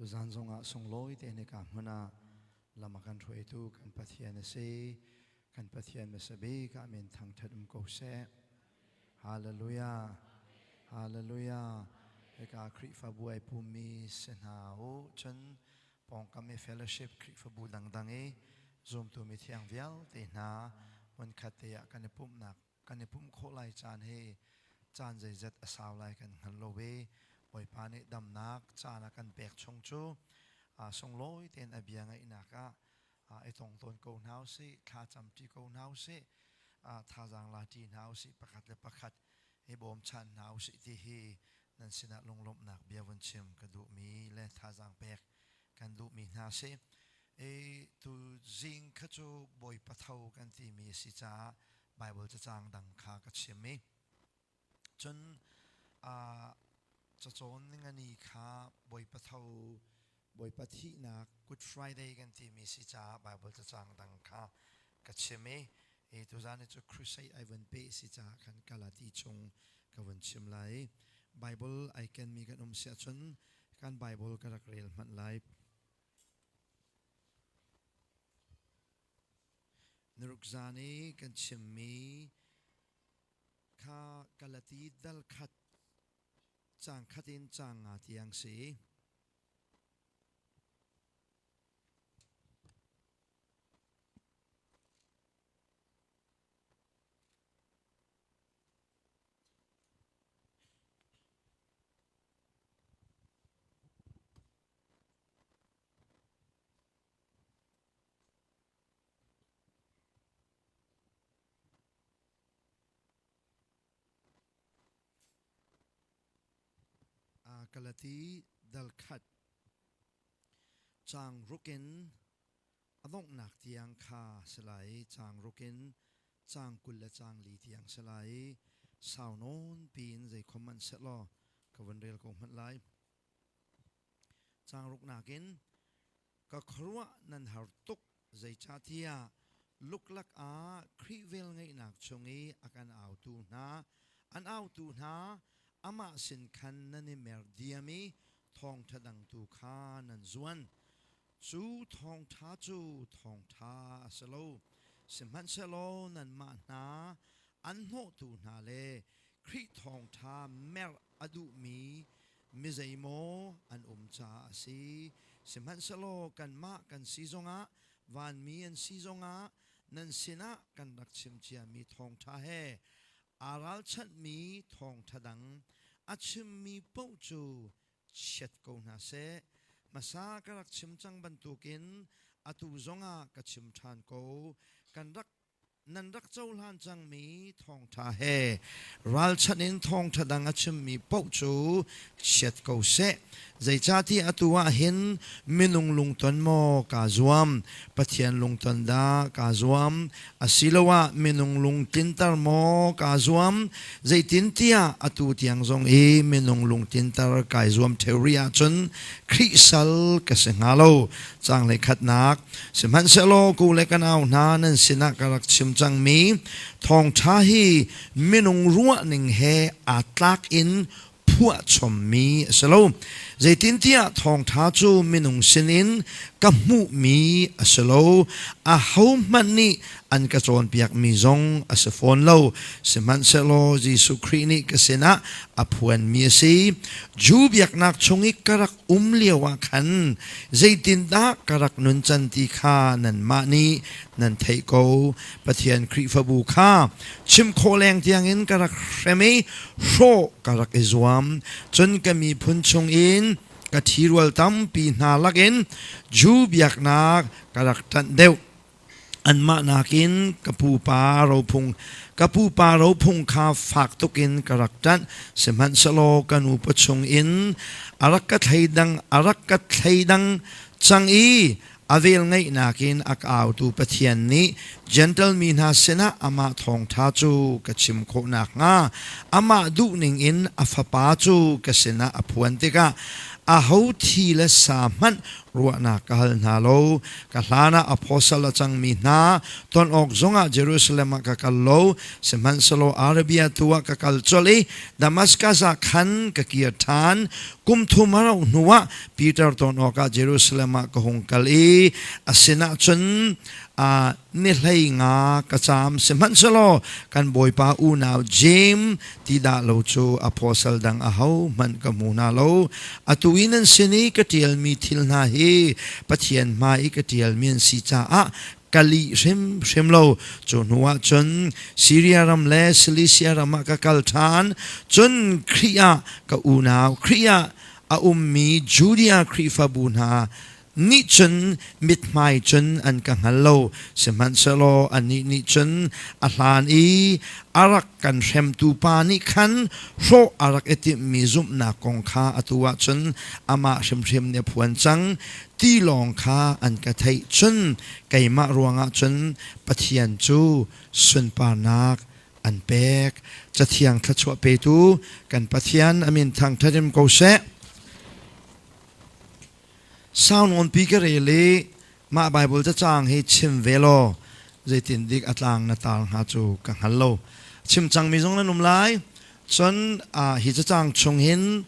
Tuzan zongah sunglawi te hnika hmun ah lam a kan hruaitu kan Pathian a si. Kan Pathian hmasa bik ah min thangṭhat um ko seh. Hallelujah. Hallelujah. Hika Khrihfabu ai pummi si hna u. Cun pawngkam i fellowship Khrihfabu dangdang i zumtu mithiang vialte hna hmunkhat te ah kan i pumhnak kan i pumh khawh lai caan hi caan zeizat a sau lai kan hngal lo i Bawipa nih damnak caan a kan pek chung cu sunglawi tein a bia ngaihnak ah i tong tawn ko hna usih, thla camṭi ko hna usih, thazaang la ṭi hna usih, pakhat le pakhat i bawmchan hna usih ti hi nan sinah lunglawmhnak bia vun chim ka duhmi le thazaang pek kan duhmi hna si. I tu zing kha cu Bawipa tho kan timi a si caah Baibal cacang dang kha ka chim i cun cacawn ningani kha Bawipa tho Bawipa thihnak Good Friday kan timi si caah Baibal cacang dang kha ka chim i i tuzan cu crusade ai vun pe si caah khan Galati chung ka vun chim lai. Bible ai kenmi kan um si ahcun kan Bible ka rak rel hmanh lai. Naruk zan i kan chimmi kha Galati dal khat caang khat in caang nga tiang si. Galati dal khat caang ruk in a donghnak tiang kha si lai i caang ruk in caang 20 le caang li tiang si lai i sau nawn piin zeikhom hmanh sehlaw ka vun rel ko hmanh lai. Caang ruknak in ka khuaruah nan har tuk zeicahtiah luklak ah Khrih velngeihnak chung i a kan autu hna an autu hna amah sin khan nan i mer diam i thawngṭha dang tu kha nan zuan. Cu thawngṭha cu thawngṭha a si lo. Sihmanhsehlaw nanmah hna an hnawhtu hna le Khrih thawngṭha merh a duhmi mi zeimaw an um caah a si. Sihmanhsehlaw kanmah kan si zongah vanmi an si zongah nan sinah kan rak chim ciami thawngṭha he aa ralchanhmi thawngṭha dang a chimmi paoh cu chiat ko hna seh. Hmasa ka rak chim cang bantukin atu zongah ka chim ṭhan ko. Kan rak nan rak cohlan cangmi thawngṭha he ralchanh in thawngṭha dang a chimmi paoh cu chiat ko seh. Zeicahtiah atu ah hin minung lungton maw kaa zuam, Pathian lungton dah kaa zuam, asiloah minung lungtlinter maw kaa zuam, zeitintiah atu tiang zong i minung lungtlinter kai zuam ṭheo rih ahcun Khrih sal ka si hnga lo. Caang hleikhatnak Sihmanhsehlaw ku le ka nau hna nan sinah ka rak chim cangmi thawngṭha hi minung ruahning he aa tlak in phuahchommi a si lo. Zeitintiah thawngṭha cu minung sinin ka hmuhmi a si lo. Ahohmanh nih an ka cawnpiakmi zong a si fawn lo. Sihmanhsehlaw Jesuh Khrih nih ka sinah a phuanmi a si. Jew biaknak chung i ka rak um lio ah khan zeitindah ka rak nun can ti kha nanmah nih nan theih ko. Pathian Khrihfabu kha chim khawh leng tiangin ka rak hrem i hrawh ka rak i zuam. Cun ka miphun chungin ka ṭhirual tampi hna lakin Jew biaknak ka rak ṭanh deuh. Anmah nakin ka pupa rophung ka pupa rophung kha fak tukin ka rak ṭanh. Sihmanhsehlaw ka nupa chungin a rak ka thleidang a rak ka thleidang cang i a velngeihnak in a ka autu Pathian nih Gentle mi hna sinah amah thawngṭha cu ka chim khawh nakhnga amah duhning in a fapa cu ka sinah a phuan tikah. Aho thi le sa hmanh ruahnak ka hal hna lo. Ka hlan ah apostle a cangmi hna ton awk zongah Jerusalem ah ka kal lo. Sihmanhsehlaw Arabia tu ah ka kal colh i Damascus ah khan ka kir ṭhan. Kum thum a rauh hnuah Peter ton awkah Jerusalem ah ka hung kal i a sinah cun ni hlei nga ka caam. Sihmanhsehlaw kan Bawipa unau Jeim ti dah lo cu apostle dang ahohmanh ka hmu hna lo. Atu i nan sin i ka ṭialmi thil hna hi Pathian hmai i ka ṭialmi an si caah ka lih hrimhrim lo. Cu hnuah cun Siria ram le Cilicia ram ah ka kal ṭhan. Cun Khrih ah ka unau, Khrih ah a ummi Judea Khrihfabu hna nih cun mithmai cun an ka hngal lo. Sihmanhsehlaw anih nih cun a hlan i a rak kan hremtu pa nih khan hrawh a rak i timhmi zumhnak kong kha atu ah cun amah hrimhrim nih a phuan cang ti lawng kha an ka theih. Cun keimah ruangah cun Pathian cu sunparnak an pek. Cathiang thluachuah petu kan Pathian a min thangṭhat in ko seh. Sau nawnpi ka rel i mah Baibal cacang hi chim ve law zeitin dik a tlang na tar hnga cu ka hngal lo. Chim cangmi zong nan um lai. Cun hi cacang chung hin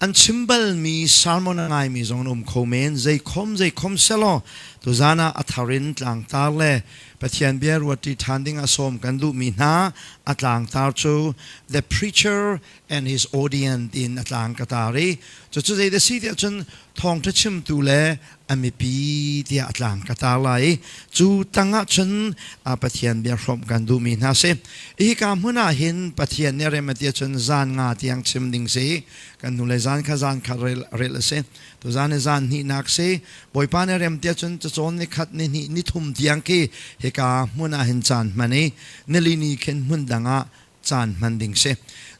an chim balmi sermon a ngaimi zong an um kho men. Zeikhom zeikhom selaw tuzan ah a thar in tlangtar le Pathian bia ruat ṭi ṭhan ding ah sawm kan duhmi hna a tlangtar cu The Preacher and his audience in a tlang ka tar i cucu zei da si tiah cun thawngṭha chimtu le a mipi tiah a tlang ka tar lai i cu tangah cun a Pathian bia hrawmh kan duhmi hna si. Hika hmun ah hin Pathian nih rem a ti ahcun zan nga tiang chim ding si. Kan hnulei zan kha zan kha rel, rel a si. Tu zan hi zan hnihnak si. Bawipa nih rem ti ahcun cacawn ni khat ni hnih ni thum tiang khi hika hmun ah hin caan hman i nili ni khin hmun dang ah caan hman ding si.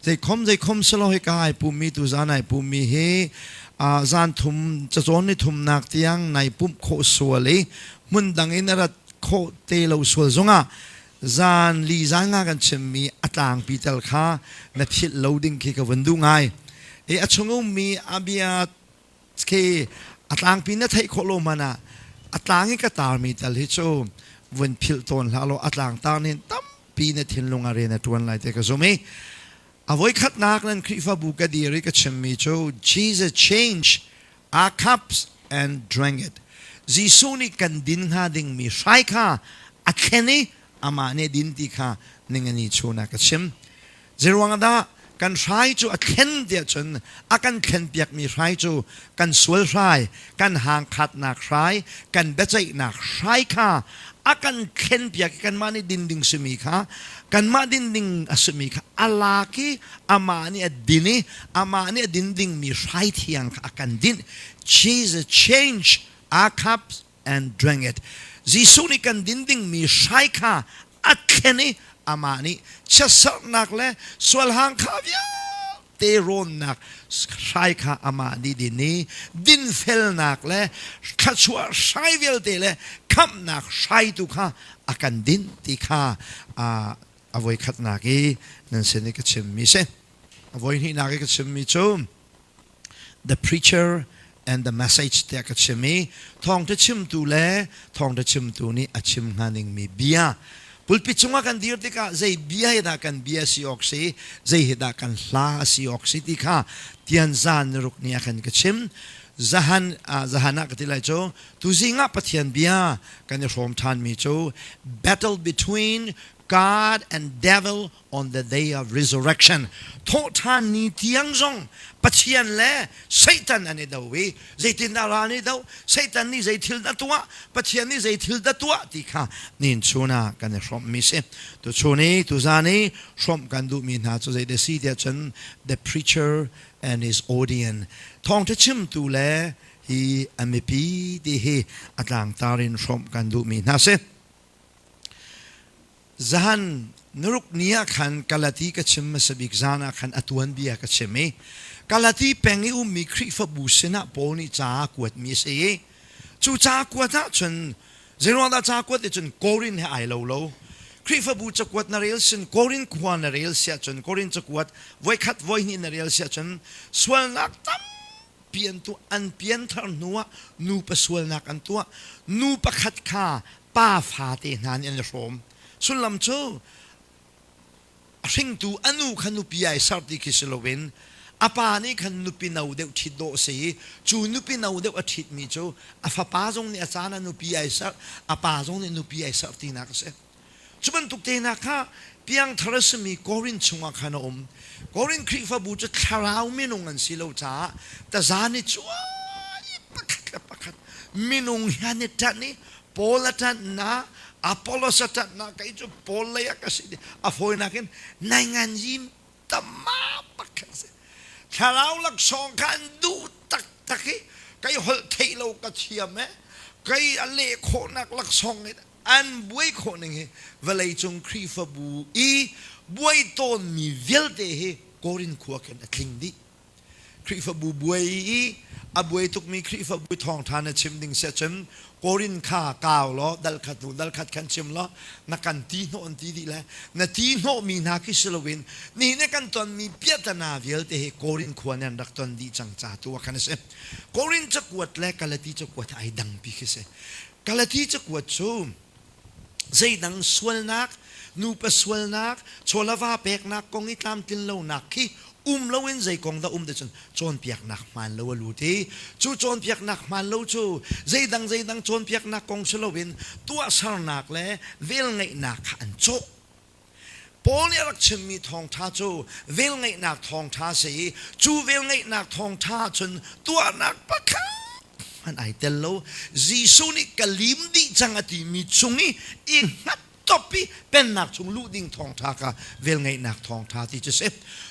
Zeikhom zeikhom silo hi ka ai pummi tu zan ai pummi hi zan thum cacawn ni thumnak tiang nai pumh khawh sual i hmun dang in a rat khawh te lo sual zongah zan li zan nga kan chimmi a tlangpi tel kha na philh lo ding khi ka vun duh ngai. E a chung ummi a bia khi a tlangpi na theih khawh lo man ah a tlang i ka tarmi tal hi cu vun philh tawn hlah law a tlang tar nih tampi na thinlung ah rian a ṭuan lai ti ka zum i a voikhatnak nan Khrihfabu ka dir i ka chimmi cu Jesus changed our cups and drank it. Jesuh nih kan din hnga dingmi hrai kha a thlen i amah nih din ti kha ningani chun ah ka chim. Zeiruang dah kan hrai cu a thlen tiah cun a kan thlenpiakmi hrai cu kan sual hrai, kan hangkhatnak hrai, kan biaceihnak hrai kha a kan thlenpiak i kanmah nih din ding simi kha kanmah din ding a simi kha a lak i amah nih a din i amah nih a din dingmi hrai thiang kha a kan dinh. Jesus changed our cups and drank it. Jesuh nih kan din dingmi hrai kha a thlen i amah nih chiatserhnak le sualhang kha vialte rawnnak hrai kha amah nih din i dinfelnak le thluachuah hrai vialte le khamhnak hrai tu kha a kan din ti kha a voikhatnak i nan sin i ka chimmi si. A voihnihnak i ka chimmi cu the preacher and the message tiah ka chim i thawngṭha chimtu le thawngṭha chimtu nih a chim hnga ningmi bia pulpit cungah kan dir tikah zei bia hi dah kan bia si awk si zei hi dah kan hla a si awk si ti kha tian zan ruk ni ah khan ka chim zahan zahan ah ka ti lai cu tuzing ah Pathian bia kan i hrawm ṭhan mi cu battle between God and devil on the day of resurrection. Thawhṭhan ni tiang zong Pathian le Satan an i do i zeitindah ral nih do, Satan nih zei thil dah tuah, Pathian nih zei thil dah tuah ti kha nin chun ah kan i hrawmhmi si. Tuchun i tuzan i hrawmh kan duhmi hna cu zei si tiah cun the preacher and his audience thawngṭha chimtu le hi a mipi ti hi a tlangtar in hrawmh kan duhmi hna si. Zahan naruk ni ah khan Galati ka chim hmasa bik zan ah khan a tuanbia ka chim i Galati peng i ummi Khrihfabu sinah Paul nih ca a kuatmi a si i cu ca kuat ahcun zeiruangdah ca kuat ti cun Korin he ai lo lo. Khrihfabu cakuat na rel sin Korin khua na rel siah cun Korin cakuat voikhat voihnih na rel siah cun sualnak tam. tampi an tuah. An pianthar hnuah nupa sualnak an tuah. Nu pakhat kha pa fate hna nih an i hrawm. Sullam cu a hringtu a nu kha nupi ai ser ti khi si loin a pa nih khan nupi no deuh ṭhit dawh si i cu nupi no deuh a ṭhitmi cu a fapa zong nih a caan ah nupi ai ser, a pa zong nih nupi ai ser tinak a si. Cu bantuk te hna kha piangthar a simi Korin chungah khan a um. Korin Khrihfabu cu thlarau minung an si lo caah taza nih cuai pakhat le pakhat minung hi an i ṭanh i Paul a ṭanhnak, Apollos a ṭanhnak, kei cu Paul lei ah ka si a fawinak in naingan yim tama pakhat si. Thlarau laksawng kha an duh taktak i kei holh theih lo ka thiam e, kei a leh khawhnak laksawng in an buai khawh ning hi vawleicung Khrihfabu i buai tawnmi vialte hi Korin khua khin a tling dih. Khrihfabu buai i a buai tukmi Khrihfabu thawngṭha na chim ding si ahcun Korin kha kau law dal khat hnu dal khat khan chim law na kan ti hnawh an ti dih lai. Na ti hnawhmi hna khi si loin nihin na kan tonmi piahtana vialte hi Korin khua nih an rak ton dih cang ca tu ah khan a si. Korin cakuat le Galati cakuat ai dangpi khi si. Galati cakuat cu zeidang sualnak, nupa sualnak, chawlava peknak kong i tlamtlin lonak khi um loin zei kong dah um ti cun cawnpiaknak hmaan lo a lut i cu cawnpiaknak hmaan lo cu zeidang zeidang cawnpiaknak kong si loin tuahsernak le velngeihnak kha an cawh. Paul nih a rak chimmi thawngṭha cu velngeihnak thawngṭha a si i cu velngeihnak thawngṭha ahcun tuahnak pakhat hmanh ai tel lo. Jesuh nih ka lim dih cang a timi cung i i hngat top i pennak chung luh ding thawngṭha kha velngeihnak thawngṭha ti cu si.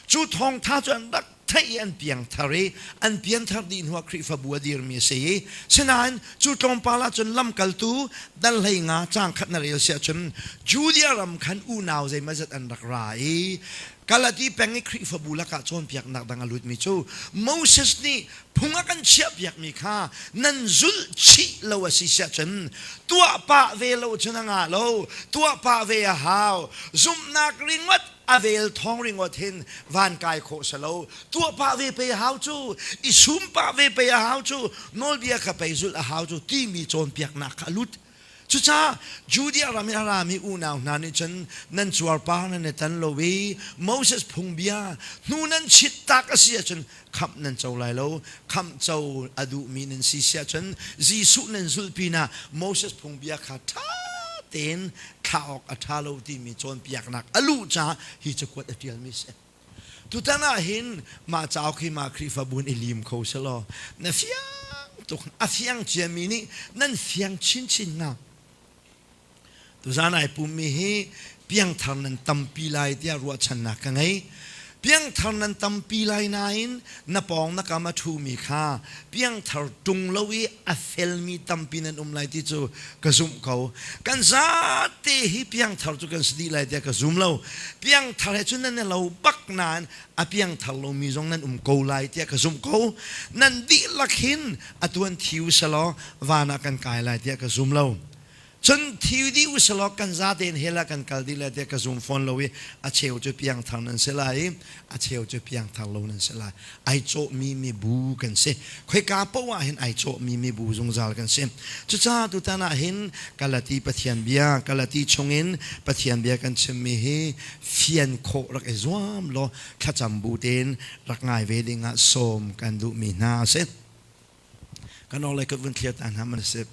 Cu thawngṭha cu an rak theih i an piangthar i an pianthar dih hnuah Khrihfabu a dirmi a si i sinain cu tlawmpal ahcun lamkaltu dal 15 caang khat na rel si ahcun Judea ram khan unau zeimawzat an rak ra i Galati peng i Khrihfabu lakah cawnpiaknak dang a lutmi cu Moses nih phung a kan chiahpiakmi kha nan zulh chih lo a si siah cun tuah pah ve lo cun a ngah lo tuah pah ve a hau zumhnak ringawt a vel thawng ringawt hin van kai khawh si lo tuah pah ve pei hau cu i sum pah ve pei a hau cu nawlbia kha pei zulh a hau cu timi cawnpiaknak kha a lut. Cucaah Judea ram i a rami unau hna nih cun nan cuarpar nan i tan lo i Moses phungbia hnu nan chit tak a si ahcun khamh nan co lai lo. Khamh co a duhmi nan si si ahcun Jesuh nan zulh pinah Moses phungbia kha ṭha tein thlah awk a ṭha lo timi cawnpiaknak a luh caah hi cakuat a ṭialmi a si. Tutan ah hin mah cauk hi mah Khrihfabu in i lim kho selaw na fiang tuk a fiang ciami nih nan fiang chinchin hnga. Tuzaan ai pummi hi piangthar nan tampi lai tiah ruahchannak ka ngei. Piangthar nan tampi lai nain na pawng na kam a ṭhumi kha piangthar ṭung lo i a felmi tampi nan um lai ti cu ka zumh ko. Kan zate hi piangthar cu kan si dih lai tiah ka zum lo. Piangthar he cun nan i lo bak nain a piangthar lomi zong nan um ko lai tiah ka zumh ko. Nan dihlak hin atu an thi u selaw van ah kan kai lai tiah ka zum lo. Cun thi dih u selaw kan zate in hell ah kan kal dih lai tiah ka zum fawn lo i a cheu cu piangthar nan si lai i a cheu cu piangthar lo nan si lai. Ai cawhmi mibu kan si. Khoika paoh ah hin ai cawhmi mibu zungzal kan si. Cucaah tutan ah hin Galati Pathian bia, Galati chungin Pathian bia kan chimmi hi fian khawh rak i zuam law thlacam bu tein rak ngai ve ding ah sawm kan duhmi hna a si. Kan awlei kut vun thliar ta hna man a si.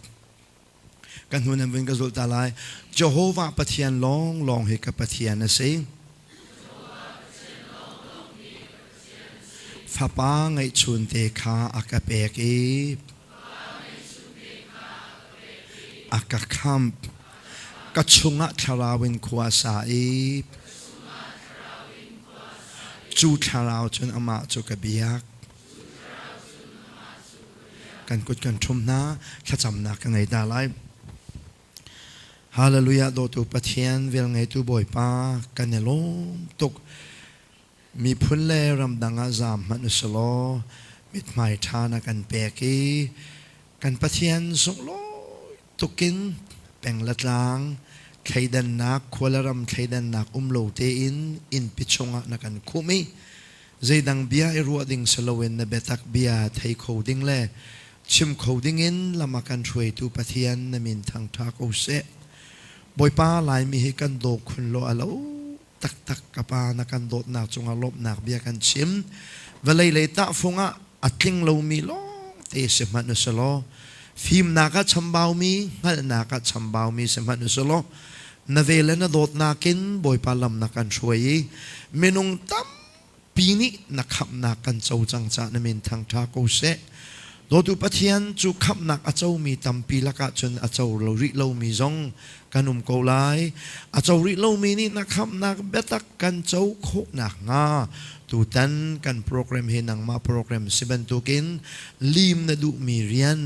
Ka hnu nan vun ka zulh ta lai. Jehovah Pathian lawnglawng hi ka Pathian a si. Fapa ngeihchunte kha a ka pek i a ka khamh. Ka chungah thlarau in khua sa i cu thlarau cun amah cu ka biak. Kan kut kan ṭhum hna, thlacamnak ka ngei ta lai. Hallelujah dawtu Pathian velngeitu Bawipa kan i lawm tuk. Miphun le ramdang ah zaam hmanh usulaw mithmai ṭha na kan pek i kan Pathian sunglawi tukin peng le tlang thleidannak khua le ram thleidannak um lo tein innpi chungah na kan khumh i. Zeidang bia i ruah ding si loin na biatak bia thei kho ding le chim kho dingin lam a kan hruaitu Pathian na min thangṭha ko seh. Bawipa Laimi hi kan daw khun law a lo taktak ka pa na kan dawtnak cungah lawmhnak bia kan chim. Vawlei lei tahfung ah a tling lomi lawngte si hmanh u selaw fimnak ah chambaumi hngalhnak ah chambaumi si hmanh u selaw na ve le na dawtnak in Bawipa lam na kan hruai i minung tampi nih na khamhnak kan co cang caah na min thangṭha ko seh. Dawtu Pathian cu khamhnak a comi tampi lakah cun a co lo rih lomi zong kan um ko lai. A co rih lomi nih na khamhnak biatak kan co khawh nakhnga tutan kan program hi nangmah program si bantukin lim na duhmi rian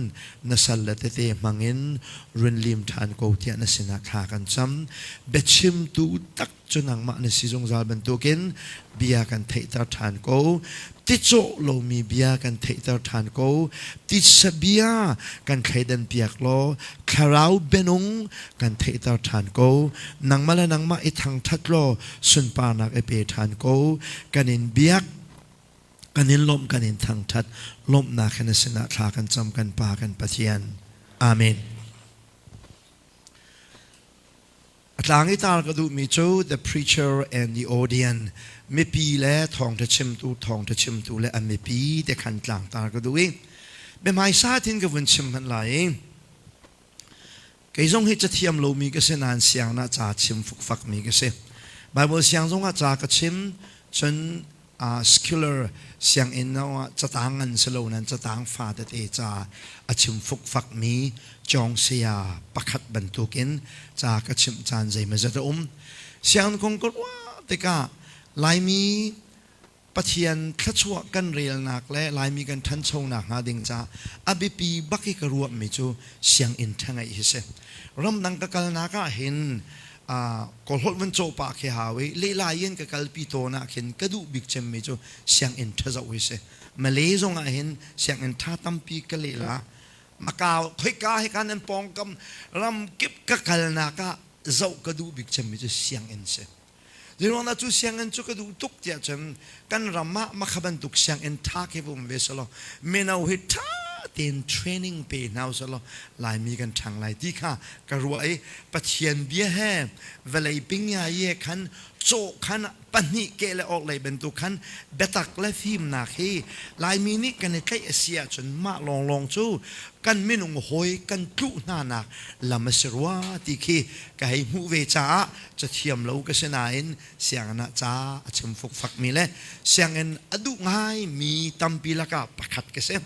na sal le tete hmangin run lim ṭhan ko tiah na sinah thla kan cam. Biachimtu tak cu nangmah na si zungzal bantukin bia kan theihter ṭhan ko. Ticawh lomi bia kan theihter ṭhan ko. Titsa bia kan thleidan piak law thlarau bianung kan theihter ṭhan ko. Nangmah le nangmah i thangṭhat law sunparnak i pe ṭhan ko. Kan in biak kan in lawmh kan in thangṭhat lawmhnak he na sinah thla kan cam kan Pa kan Pathian. Amen. A tlang i tar ka duhmi cu the preacher and the audience mipi le thawngṭha chimtu thawngṭha chimtu le an mipi te khan tlang tar ka duh i biahmaisa tin ka vun chim hmanh lai i kei zong hi cathiam lomi ka si nain sianginn ah ca chim fukfakmi ka si. Bible siang zong ah ca ka chim cun secular sianginn ah catang ngan si lo nain catang fa tete ca a chim fukfakmi cawng saya pakhat bantukin ca ka chimh caan zeimawzat a um. Sianginn kong ka ruah tikah Laimi Pathian thluachuah kan relnak le Laimi kan ṭhanchonak hnga ding caah a biapi bak i ka ruahmi cu sianginn ṭha ngeih hi si. Ramdang ka kalnak ah hin kawlholh vun cawh pah khi hau i lehlai in ka kalpi tawn ah khin ka duh bik cemmi cu sianginn ṭha zoh hi si. Malay zong ah hin sianginn ṭha tampi ka lehla. Macau khoika he kan an pawngkam ram kip ka kalnak ah zoh ka duh bik cemmi cu sianginn si. Zeiruangah cu sianginn cu ka duh tuk tiah cun kan ram ah makha bantuk sianginn ṭha khi va um ve selaw mino hi ṭha tein training pe hna usalaw Laimi kan ṭhang lai ti kha ka ruah i Pathian bia he vawlei pingya ye khan cawh khan pahnih ke le orhlei bantuk khan biatak le fimnak hi Laimi nih kan i tlaih a si ahcun mah lawnglawng cu kan minung hawi kan tluh hnanak lam a si rua ti khi ka hei hmuh ve caah cathiam lo ka si nain sianginn ah ca a chim fukfakmi le sianginn a duh ngaimi tampi lakah pakhat ka si.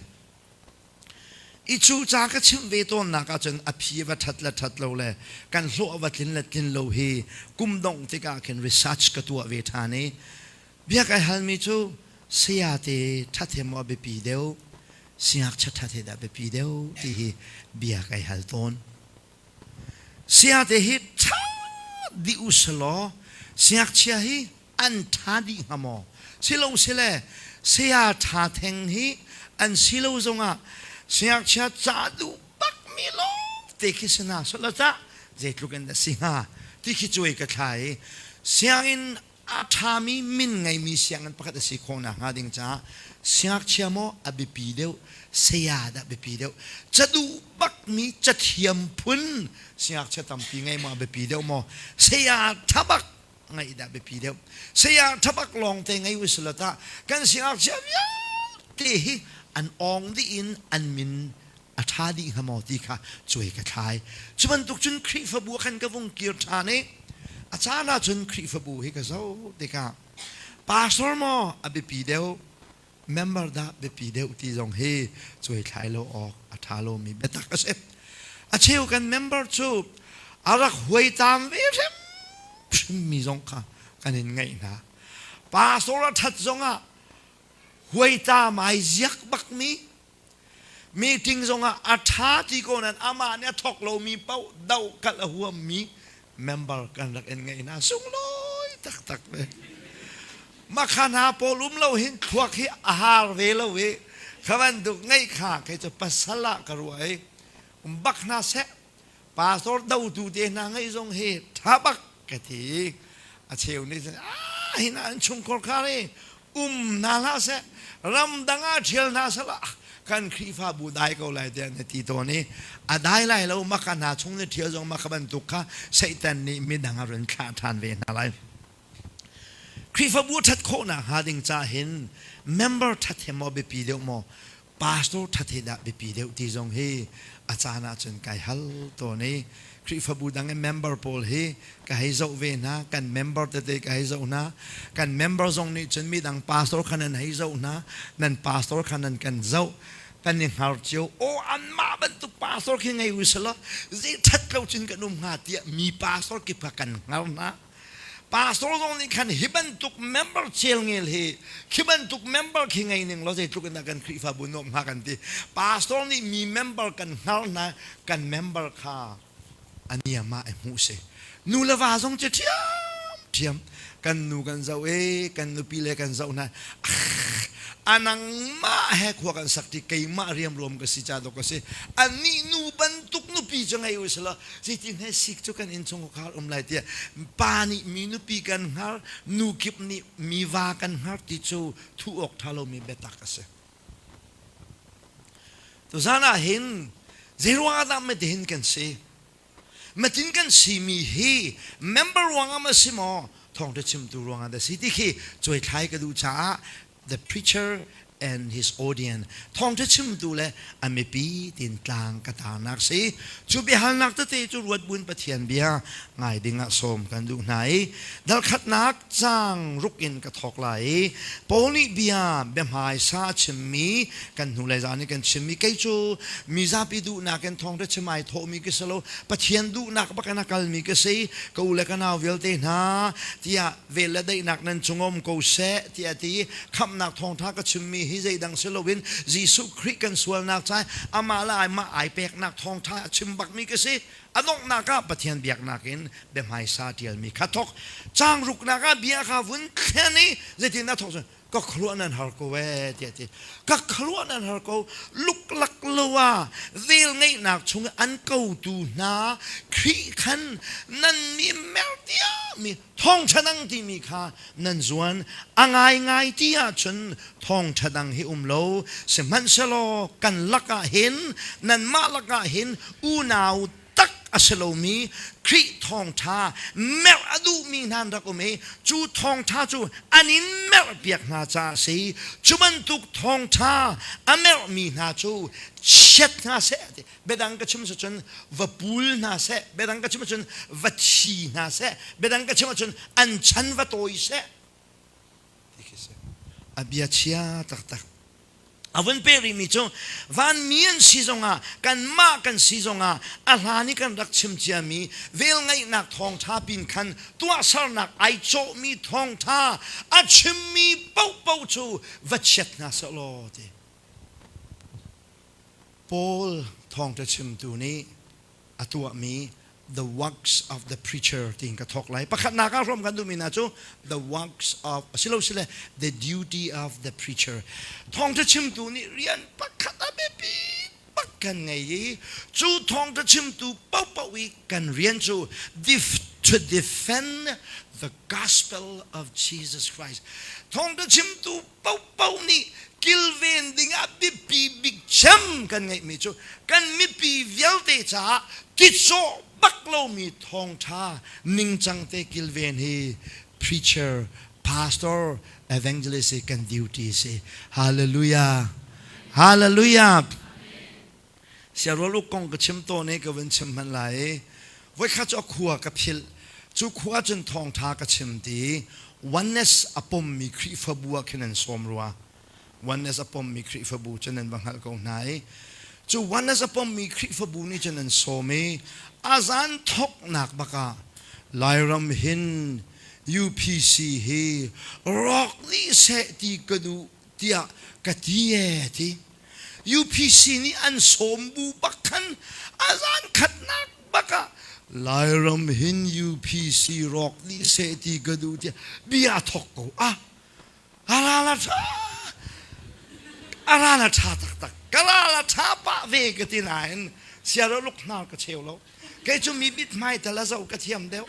I cu ca ka chimh ve tawnnak ahcun a phi va ṭhat le ṭhat lo le kan hlawh va tlin le tlin lo hi kum dongh tikah khin research ka tuah ve ṭhan i bia kai halmi cu sayate ṭhat he maw a biapi deuh siangngakchia ṭhat he dah biapi deuh ti hi bia kai hal tawn. Sayate hi ṭha dih u selaw siangngakchia hi an ṭha dih hnga maw? Silosile saya ṭha theng hi an si lo zongah siangngakchia ca duh bakmi lawngte khi si hna selaw tah zeitluk in dah si hnga ti khi cuai ka thla i sianginn a ṭhami min ngeimi sianginn pakhat a si khawh nakhnga ding caah siangngakchia maw a biapi deuh saya dah biapi deuh ca duh bakmi cathiam phun siangngakchia tampi ngei maw a biapi deuh maw saya ṭha bak ngaih dah biapi deuh saya thabak lawng te ngei usila tah kan siangngakchia vialte hi an awng dih in an min a ṭha dih hnga maw ti kha cuai ka thlai cu bantuk cun Khrihfabu ah khan ka vung kir ṭhan i a caan ah cun Khrihfabu hi ka zoh tikah pastor maw a biapi deuh member dah biapi deuh ti zong hi cuai thlai lo awk a ṭha lomi biatak a si. A cheu kan member cu a rak huai tam ve hrimhrimmi zong kha kan in ngaih hna. Pastor a ṭhat zongah huai tam ai ziak bakmi meeting zongah a ṭha ti ko nain amah nih a thawk lomi paoh doh kalh a huammi member kan rak in ngeih hna sunglawi taktak ve makha hna pawl um lo hin thluak hi a har ve lo i kha bantuk ngeih kha kei cu pasal ah ka ruah i um bak hna seh pastor dotu te hna ngeih zong hi tha bak ka ti a cheu nih cun ah hi na an chungkhar khar i. Um hna hlah seh, ramdang ah ṭhial hna sehla kan Khrihfabu dai ko lai tiah na ti tawn i a dai lai lo maka hna chung na ṭhial zong maka bantuk kha Satan nih midang a run thlah ṭhan ve hna lai. Khrihfabu ṭhat khawhnak hnga ding ca hin member ṭhat he maw biapi deuh maw pastor ṭhat he dah biapi deuh ti zong hi a caan ahcun kai hal tawn i Khrihfabu dang i member pawl hi ka hei zoh ve hna kan member tete ka hei zoh hna kan member zong nih cun midang pastor kha nan hei zoh hna nan pastor kha nan kan zoh kan i hngar cio aw anmah bantuk pastor khi ngei u selaw zei ṭhat lo cun kan um hnga tiah mi pastor kip kha kan hngar hna Pastor zong nih khan hi bantuk member cel ngel hi khi bantuk member khi ngei ning law zeitluk in dah kan Khrihfabu nuam hnga kan ti. Pastor nih mi member kan hngar hna kan member kha a niam ah i hmuh si. Nu le va zong cu ṭhiam ṭhiam kan nu kan zoh i kan nupi le kan zoh hna a nangmah he khua kan sak ti keimah riamruam ka si ca dawk ka si anih nu bantuk nupi cu ngei u selaw zeitin he sik cu kan innchungkhar um lai tiah pa nih mi nupi kan hngar nu kip nih mi va kan hngar ti cu thuh awk ṭha lomi biatak a si tuzan ah hin zeiruang ah dah matihin kan si matin kan simi hi member ruangah ma si maw thawngṭha chimtu ruangah dah si ti khi cuaithlai ka duh caah the preacher and his audience thawngṭha chimtu le a mipi tin tlang ka tarnak si cu biahalnak tete cu ruat buin Pathian bia ngai ding ah sawm kan duh hna i dalkhatnak cang ruk in ka thawk lai i Paul nih bia biahmaisa a chimmi kan hnulei zan i kan chimmi kei cu mi zapi duhnak in thawngṭha chim ai thawhmi ka si lo Pathian duhnak bak in a kalmi ka si ka u le ka nau vialte hna tiah vel le daihnak nan cung um ko seh tiah ti khamhnak thawngṭha ka chimmi hi zeidang si loin Jesuh Khrih kan sualnak ca amah le amah ai peknak thawngṭha a chim bakmi ka si a donghnak ah Pathian biaknak in biahmaisa ṭialmi kha thawk caang ruknak ah bia kha vun thlen i zeitin a thawk ka khuaruah nan har ko ee tiah ti ka khuaruah nan har ko luklak lo ah vel ngeihnak chung an kotu hna Khrih khan nan nih mer tiami thawngṭha dang timi kha nan zuan a ngaingai ti ahcun thawngṭha dang hi um lo sihmanhsehlaw kan lakah hin nanmah lakah hin unau tak a si lomi Khrih thawngṭha merh a duhmi hna an rak um i cu thawngṭha cu an in merhpiak hna caah a si. Cu bantuk thawngṭha a merhmi hna cu chiat hna seh ti biadang ka chim cun va pul hna seh biadang ka chim cun va thi hna seh biadang ka chim ahcun an chan va tawi seh ti khi si a bia chia taktak A vun pek rihmi cu vanmi an si zongah kanmah kan si zongah a hlan i kan rak chim ciami velngeihnak thawngṭha pin khan tuahsernak ai cawhmi thawngṭha a chimmi paohpaoh cu va chiat hna seh law ti. Paul thawngṭha chimtu nih a tuahmi the works of the preacher tiin ka thawk lai. Pakhatnak ah hrawm kan duhmi hna cu the works of asilosile the duty of the preacher. Thawngṭha chimtu nih rian pakhat a biapi bak kan ngei i cu thawngṭha chimtu paohpaoh i kan rian cu to defend the gospel of Jesus Christ. Thawngṭha chimtu paohpaoh nih kilven dingah biapi bik cem kan ngeihmi cu kan mipi vialte caah titcawh bak lomi thawngṭha ningcang te kilven hi preacher, pastor, evangelist hi kan duty si. Hallelujah. Hallelujah. Siarual uk kong ka chim tawn i ka vun chim hmanh lai i voikhat cu a khua ka philh. Cu khua cun thawngṭha ka chim ti oneness a pommi Khrihfabu ah khin an sawm rua. Oneness a pommi Khrihfabu cu nan va hngalh ko hna i cu oneness a pommi Khrihfabu nih cun an sawm i a zan thawknak bak ah Lairam hin UPC hi rawk dih seh ti ka duh tiah ka ti ee ti. UPC nih an sawm bu bak khan a zan khatnak bak ah Lairam hin UPC rawk dih seh ti ka duh tiah bia thok ko ah a ral a ṭha a ral a ṭha taktak ka ral a ṭha pah ve ka ti nain siaraluk hnar ka cheu lo kei cu mi mithmai tal a zoh ka thiam deuh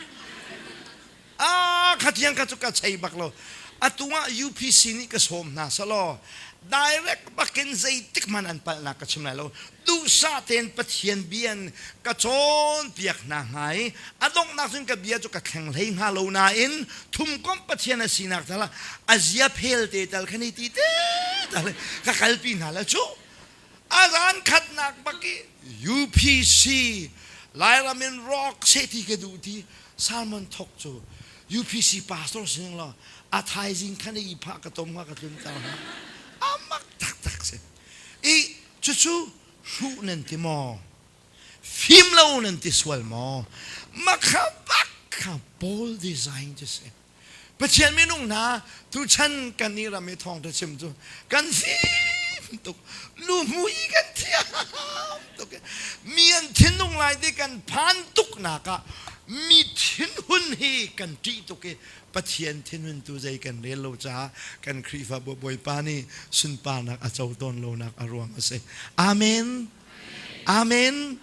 a kha thiang kha cu ka chei bak lo. Atu ah UPC nih ka sawm hna selaw direct bakin zeitik hmanh an palhnak ka chim lai lo. Duhsah tein Pathian bia in ka cawnpiak hna hnga i a donghnak cun ka bia cu ka thleng hlei hnga lo nain thumkomh Pathian a sinak tal ah a zia phel te tal kha ni ti te tal ka kalpi hna la cu a zan khatnak bak i UPC Lairam in rock seh ti ka duh ti sermon thok cu UPC pastor sining law a thaizing khan i phah ka tom ka tlun ter hna amak taktak si i cucu hruh nan ti maw fim lo nan ti sual maw makha bak kha Paul design cu si Pathian minung hna tuchan kan i ram i thawngtha chim cu kan fim tuk luhmui kan thiam tuk mi an thinlung lai ti kan phan tuk nak ah mi thinhun hi kan ṭih tuk i Pathian thinhun tu zei kan rel lo caah kan Khrihfabu Bawipa nih sunparnak a co tawn lonak a ruang a si. Amen. Amen.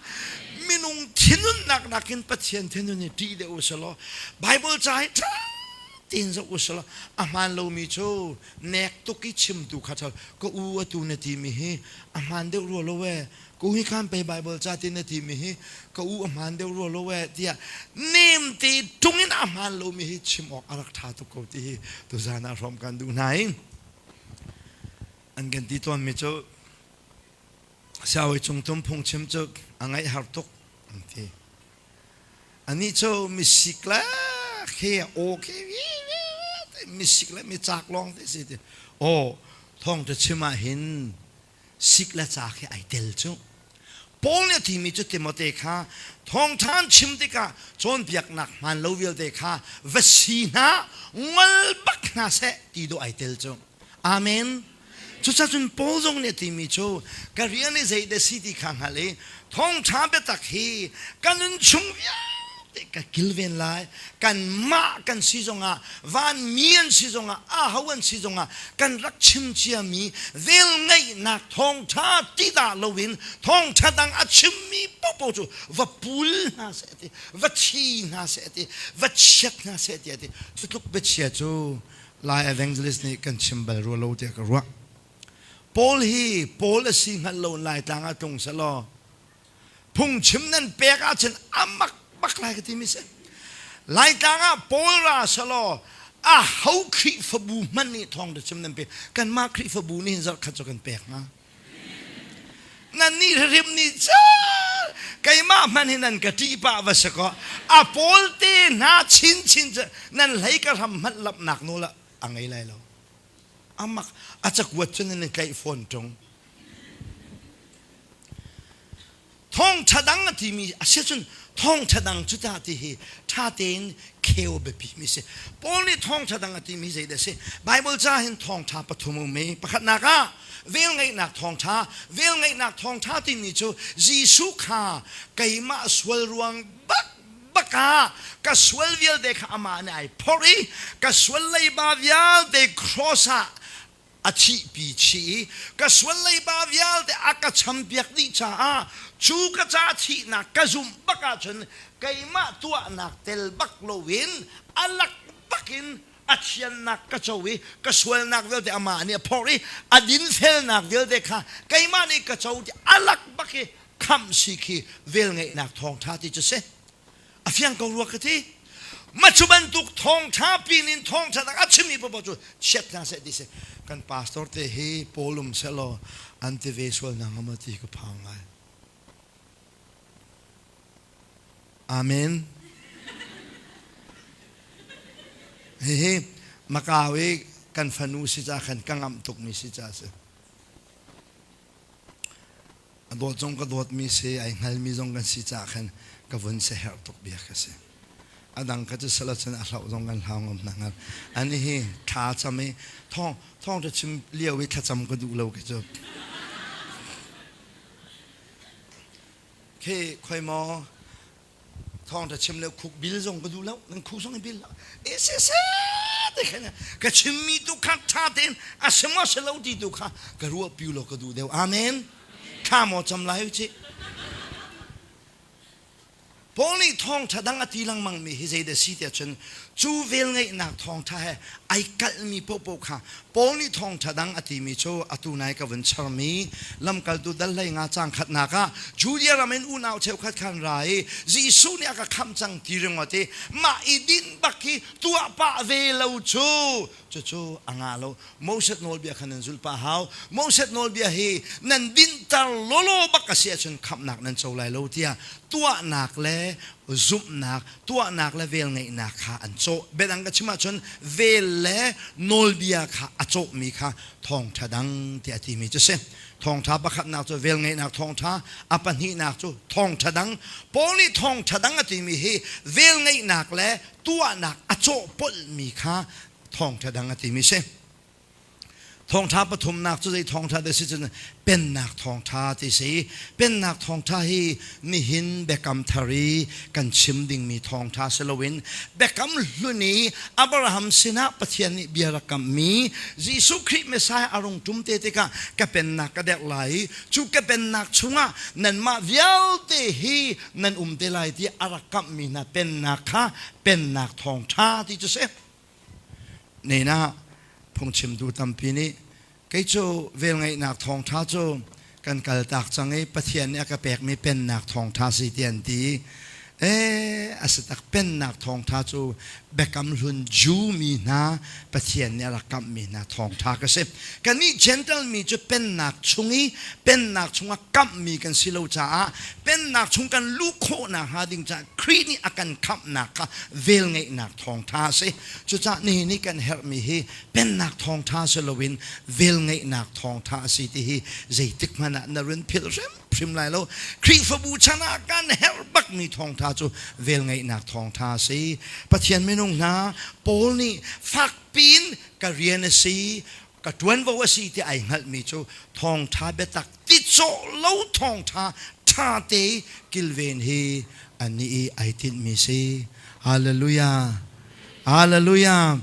Minung thinhunnak nakin Pathian thinhun hi ṭih deuh u selaw Bible ca hi ṭha tein zoh u selaw a hmaan lomi cu nek tuk i chimtu kha ṭha ka u atu na timi hi a hmaan deuh rua lo ee ka u hi khan pei Bible ca ti na timi hi ka u a hmaan deuh rua lo ee tiah nem te ṭung in a hmaan lomi hi chim awk a rak ṭha tuk ko ti hi tuzaan ah hrawm kan duh hna i an kan ti tawnmi cu Siawi cungtum phungchim cu a ngaih har tuk an ti. Anih cu misik le khi aw khi misik le micak lawng te si ti. Aw thawng te chim ah hin sik le cak hi ai tel cu. Paul nih a timi cu Timote kha thawngṭha an chim tikah cawnpiaknak hmaan lo vialte kha va si hna ngol bak hna seh ti dawh ai tel cu. Amen. Cucacun Paul zong nih a timi cu ka rian i zeidah si ti kha hngalh i thawngṭha biatak hi ka nun chung vialte ka kilven lai. Kanmah kan si zongah, vanmi an si zongah, aho an si zongah kan rak chim ciami velngeihnak thawngṭha ti dah loin thawngṭha dang a chimmi paohpaoh cu va pul hna seh ti, va thi hna seh ti, va chiat hna seh ti a ti. Cu tluk biachia cu Lai evangelist nih kan chim bal rua lo tiah ka ruah. Paul hi Paul a si hngalh lo Laitlang ah tlung selaw phungchim nan pek ahcun a mak bak lai ka timi si. Laitlang ah Paul ra selaw a ho Khrihfabu hmanh nih thawng chim nan pe kanmah Khrihfabu nih hin zarh khat cu kan pek hnga. Nan nih hrim nih cal keimah hmanh hi nan ka ṭih pah va si kaw a pawl te hna chinchin cu nan hlei ka hram hmanh lamhnak nawl a ngei lai lo. Amak a cakuat cu nan i tlaih fawn ṭung. Thawngṭha dang a timi a si cun thawngṭha dang cu ta ti hi ṭha tein kheu biapi mi si. Paul nih thawngṭha dang a timi zeidah a si? Bible ca hin thawngṭha pathum um i pakhatnak ah velngeihnak thawngṭha velngeihnak thawngṭha timi cu Jesuh kha keimah sual ruang bak bak ah ka sual vialte kha amah nih ai phorh i ka sual leiba vialte cross ah a thihpi chih i ka sual leiba vialte a ka champiak dih caah cu ka ca thihnak ka zumh bak ahcun keimah tuahnak tel bak loin a lak bakin a thiannak ka co i ka sualnak vialte amah nih a phorh i a dinfelnak vialte kha keimah nih ka co ti a lak bak i khamh si khi velngeihnak thawngṭha ti cu si. A fiang ko rua ka ti. Ma cu bantuk thawngṭha pin in thawngṭha dang a chimmi paoh cu chiat hna seh ti si. Kan pastor te hi Paul um sehlaw an ti ve sual hna hnga maw ti ka phang ngai. Amen. Hihi Macau i kan fanu si ca khan ka ngamh tukmi si ca si. A dawt zong ka dawtmi si, ai hngalmi zong kan si caah khan ka vun siaherh tuk bia ka si. A dang kha cu sala cun a hlauh zong kan hlau ngam hna hngal. Ani hi thla cam i thawng thawngṭha chim lio i thlacam ka duh lo ke cu. Khi khoi maw thawngṭha chim le khuk bil zong ka duh lo nan khuk zong i bil lo e se se te khan ka chimmi tu kha ṭha tein a si maw si lo ti tu kha ka ruah piu lo ka duh deuh amen thla maw cam lai u cih. Paul nih thawngṭha dang a ti lengmangmi hi zeidah a si tiah cun cu velngeihnak thawngṭha he ai kalhmi paohpaoh kha Paul nih thawngṭha dang a timi cu atu nai ka vun charmi lamkaltu dal 15 caang khatnak ah Judea ram in unau cheukhat khan ra i Jesuh nih a ka khamh cang ti ringawt i mah i dinh bak hi tuah pah ve lo cu cucu a ngah lo. Moses nawlbia kha nan zulh pah hau. Moses nawlbia hi nan dinhter lawlaw bak a si ahcun khamhnak nan co lai lo tiah tuahnak le zumhnak, tuahnak le velngeihnak kha an cawh. Biadang ka chim ahcun vel le nawlbia kha a cawhmi kha thawngṭha dang tiah a timi cu si. Thawngṭha pakhatnak cu velngeihnak thawngṭha, a pahnihnak cu thawngṭha dang. Paul nih thawngṭha dang a timi hi velngeihnak le tuahnak a cawhpolhmi kha thawngṭha dang a timi si. Thawngṭha pathumnak cu zei thawngṭha dah si cun pennak thawngṭha ti si. Pennak thawngṭha hi nihin biakam thar i kan chim dingmi thawngṭha si loin biakam hlun i Abraham sinah Pathian nih bia rak kamhmi Jesuh Khrih Messiah a rung ṭum te tikah ka pennak ka derh lai i cu ka pennak chungah nanmah vialte hi nan um te lai tiah a rak kamhmi hna pennak kha pennak thawngṭha ti cu si. Nena phungchimtu tampi nih kei cu velngeihnak thawngṭha cu kan kaltak cang i Pathian nih a ka pekmi pennak thawngṭha si ti an ti. Ee, a si tak pennak thawngṭha cu Biakam Hlun Jew mi hna Pathian nih a rak kamhmi hna thawngṭha ka si. Kannih Gentile mi cu pennak chung i pennak chungah kamhmi kan si lo caah pennak chung kan luh khawhnak hnga ding caah Khrih nih a kan khamhnak kha velngeihnak thawngṭha a si. Cucaah nihin i kan herhmi hi pennak thawngṭha si loin velngeihnak thawngṭha a si ti hi zeitik hmanh ah na run philh hrimhrim lai lo. Khrihfabu chan ah kan herh bakmi thawngṭha cu velngeihnak thawngṭha a si. Pathian minung hna Paul nih fakpiin ka rian a si, ka ṭuanvo a si ti ai hngalhmi cu thawngṭha biatak ticawh lo thawngṭha ṭha te kilven hi annih i ai tinhmi si. Hallelujah. Hallelujah.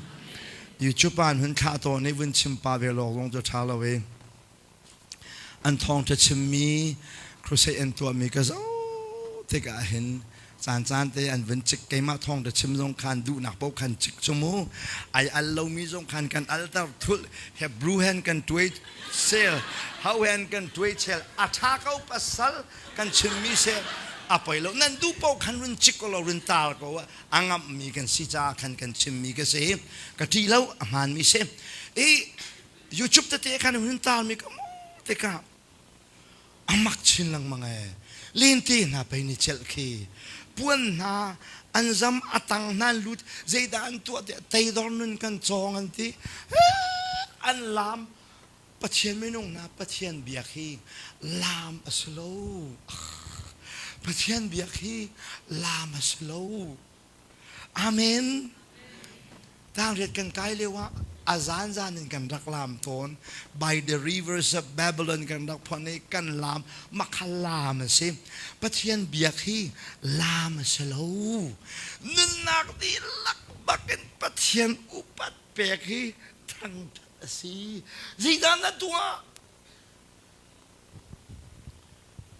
YouTube ah an hun thlah tawn i vun chim pa ve lawk zong cu ṭha lo i an thawngṭha chimmi crusade an tuahmi ka zoh tikah hin caan caan te an vun cik keimah thawngṭha chim zong khan duhnak paoh khan cik cu mu ai al lomi zong khan kan alter thulh Hebrew hen kan tuai sel how hen kan tuai chel a ṭha ko pasal kan chimmi se a poi lo nan duh paoh khan run cik ko lo run tar ko a ngamhmi kan si caah khan kan chimmi ka si ka ṭih lo a hmaanmi si i YouTube tete khan hun tarmi ka mu tikah a mak chin lengmang ee lente hna pei ni celh khi puan hna an zam a tang hna an lut zeidah an tuah tiah teidor nun kan cawng an ti an lam Pathian minung hna Pathian biak hi lam a si lo Pathian biak hi lam a si lo Amen. Tangriat kan kai lio ah a zan zan in kan rak lam tawn. By the rivers of Babylon kan rak phon i kan lam makha lam a si. Pathian biak hi lam a si lo. Nunnak dihlak bakin Pathian upat pek hi thangthat a si. Zeidah na tuah?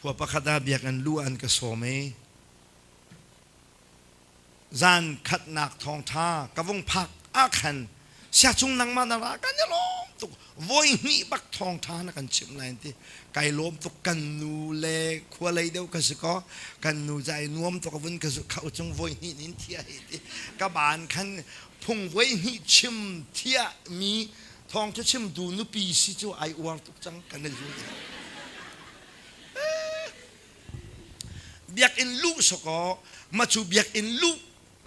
Khua pakhat ah biakinn lu an ka sawm i Zan khatnak thawngṭha ka vung phak ah khan siachung nangmah na ra kan i lawm tuk voi hnih bak thawngṭha na kan chimh lai ti kai lawm tuk kan nu le khua lei deuh ka si ko kan nu ca i nuam tuk vun ka khau cung voi hnih nin thia hi ti ka ban khan phung voi hnih chim thia mi thawngṭha chimtu nupi si cu ai uar tuk cang kan i zul Biakinn luh sawkaw macu biakinn luh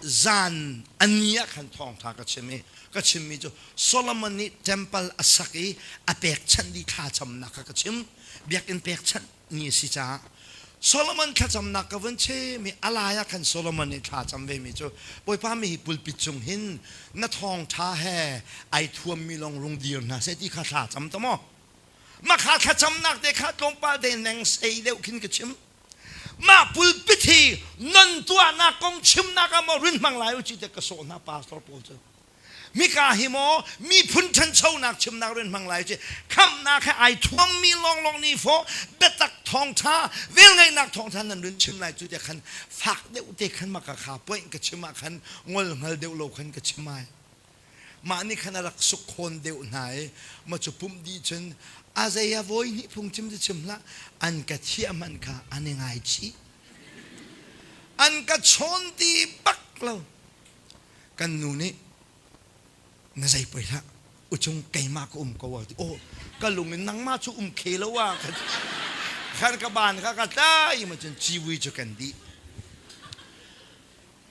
zan a ni ah khan thawngṭha ka chim i ka chimmi cu Solomon nih temple a sak i a pekchanh dih thlacamnak kha ka chim. Biakinn pekchanh ni a si caah Solomon thlacamnak ka vun chim i a lai ah khan Solomon nih thlacam vemi cu Bawipa mi hi pulpit cung hin na thawngṭha he ai thuammi lawng rung dir hna seh ti kha thlacam ta maw? Makha thlacamnak te kha tlawmpal te neng sei deuh khin ka chim. Mah pulpit hi non tuahnak kong chimnak ah maw rin hmang lai u ci te ka sawh hna pastor pawl cu. Mika hi maw miphun ṭhanchonak chimnak rin hmang lai u ci. Khamhnak he ai thuammi lawnglawng nih fawh biatak Thawngṭha velngeihnak thawngṭha nan run chim lai cu tiah khan fak deuh te khan maka kha point ka chim ah khan ngol hngal deuh lo khan ka chim ai. Mah nih khan a rak suk khawn deuh hna i ma cu pumh dih cun a zei a voi hnih phungchim cu chim hlah an ka thiah hmanh kha an i ngaichih. An ka chawn ti bak lo. Kan nu nih na zei poi hlah uchung keimah ka um ko a ti oh ka lung in nangmah cu um khe lo a khan ka ban kha ka tlai ma cun ciwi cu kan dih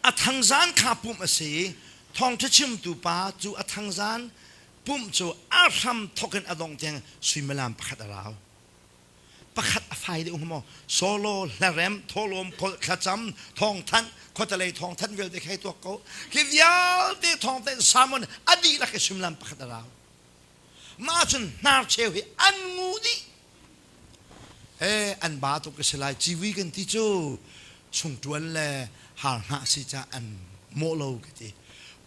a thangzan kha pumh a si thawngtha chimtu pa cu a thangzan pumh cu a hram thok in a dong tiang suimilam pakhat a rau pakhat a fai deuh maw solo hlarem tholom kholh thlacam thawngthanh khuatalei thawngthanh vialte khai tuak ko khi vialte thawngthanh sermon a dihlak i suimilam pakhat a rau mah cun hnar cheu hi an ngu dih he an ba tuk ka si lai ciwi kan ti cu chungtuan le har hngah si ca an mawh lo ka ti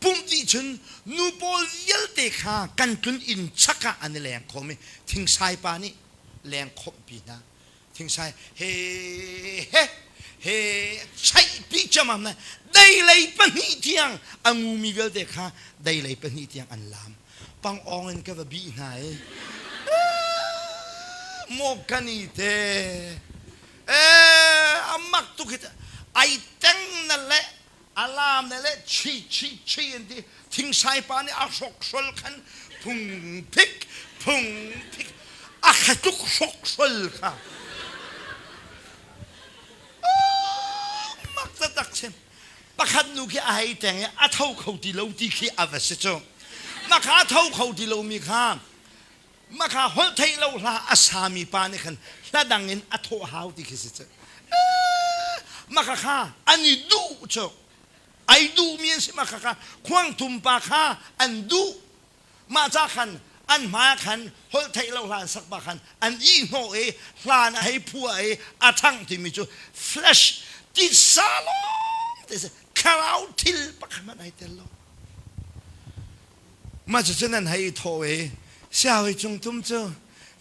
pumh dih cun nu pawl vialte kha kan tlun inn chak ah an i leng khawm i thingsai pa nih leng khawmhpi hna thingsai he he he chaihpi camam na deilei pahnih tiang a ngumi vialte kha deilei pahnih tiang an lam pangawng in ka va bih hna i maw kan i te eh amak tuk hi ai teng na le alam le le chi chi chi an ti thingsai pa nih a hrokhrol khan phung phik phung phik a khatluk hrokhrol kha mak taktak sim pakhat nu khi a hei teng i a tho kho ti lo ti khi a va si cu mah kha a tho kho ti lomi kha mah kha holh theih lo hla a sami pa nih khan hla dang in a thawh hau ti khi si cu mah kha kha an i duh cu ai duhmi an si mah kha kha khuangtum pa kha an duh mah ca khan an hmai ah khan holh theih lo hla an sak pa khan an ihhnawh i hlan a hei phuah i a ṭhangh timi cu flesh titsa lawng te si thlarau thil pakhat hmanh ai tel lo mah cucu nan hei i thawh i siawi cungtum cu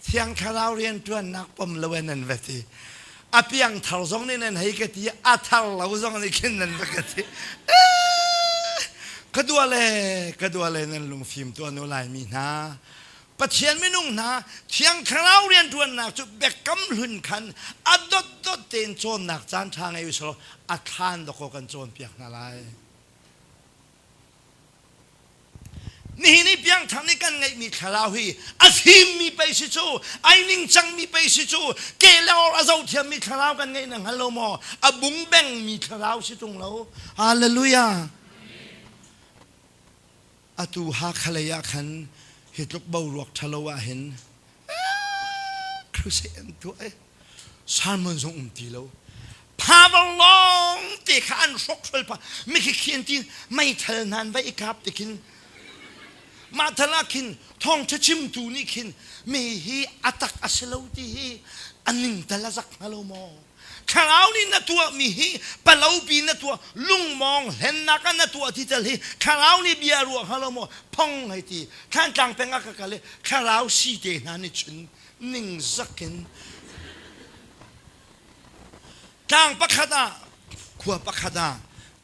thiang thlarau rianṭuannak pom lo in nan va ti a piang thar zong nih nan hei ka ti a thar lo zong nih khin nan va ka ti ka dua le ka dua le nan lungfim tuan u laimi hna Pathian minung hna thiang thlarau rianṭuannak cu biakam hlun khan a dotdot tein cawnnak caan ṭha ngei usulaw a thlan dawkaw kan cawnpiak hna lai. Nihin i piangthar nih kan ngeihmi thlarau hi a fimmi pei si cu, ai ningcangmi pei si cu, ke le or a zohthiammi thlarau kan ngeih na hngal lo maw? A bungbengmi thlarau si ṭung lo. Hallelujah. Atu Hakha lei ah khan hi tluk boruak ṭhalo ah hin crusade an tuah i sermon zong um ti lo. Power lawng te kha an hrokhrol pah. Mikhi khi an ti meithal hna an va i kap ti khin mah thal ah khin thawngṭha chimtu nih khin mi hi a tak a si lo ti hi a ningtal a zak hnga lo maw? Thlarau nih na tuahmi hi palopi na tuah lungmawng hlennak ah na tuah ti tal hi thlarau nih bia ruah hnga lo maw? Phong hei ti Thlantlang peng ah ka kal i thlarau si te hna nih cun ningzak in Tlang pakhat ah khua pakhat ah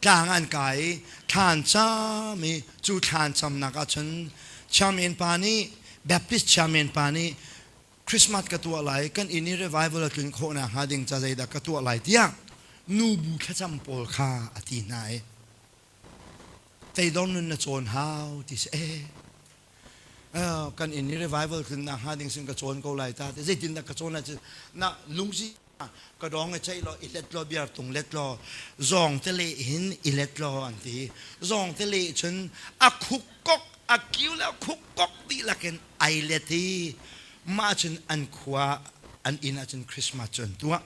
tlang an kai i thlan cam i cu thlan camnak ah cun chairman pa nih Baptist chairman pa nih Christmas ka tuah lai kan inn i revival a tlun khawh nakhnga ding ca zeidah ka tuah lai tiah nubu thlacam pawl kha a ti hna i teidor nun na cawn hau ti si eh kan inn i revival tlun nakhnga ding sin ka cawn ko lai ta zeitindah ka cawn lai na lungsi ka dawng i ceih law i let law biar tung let law zawng te leh hin i let law an ti zawng te leh cun a khuk kok a kiu le a khuk kok dihlak in ai let i mah cun an khua an inn ah cun Christmas cu an tuah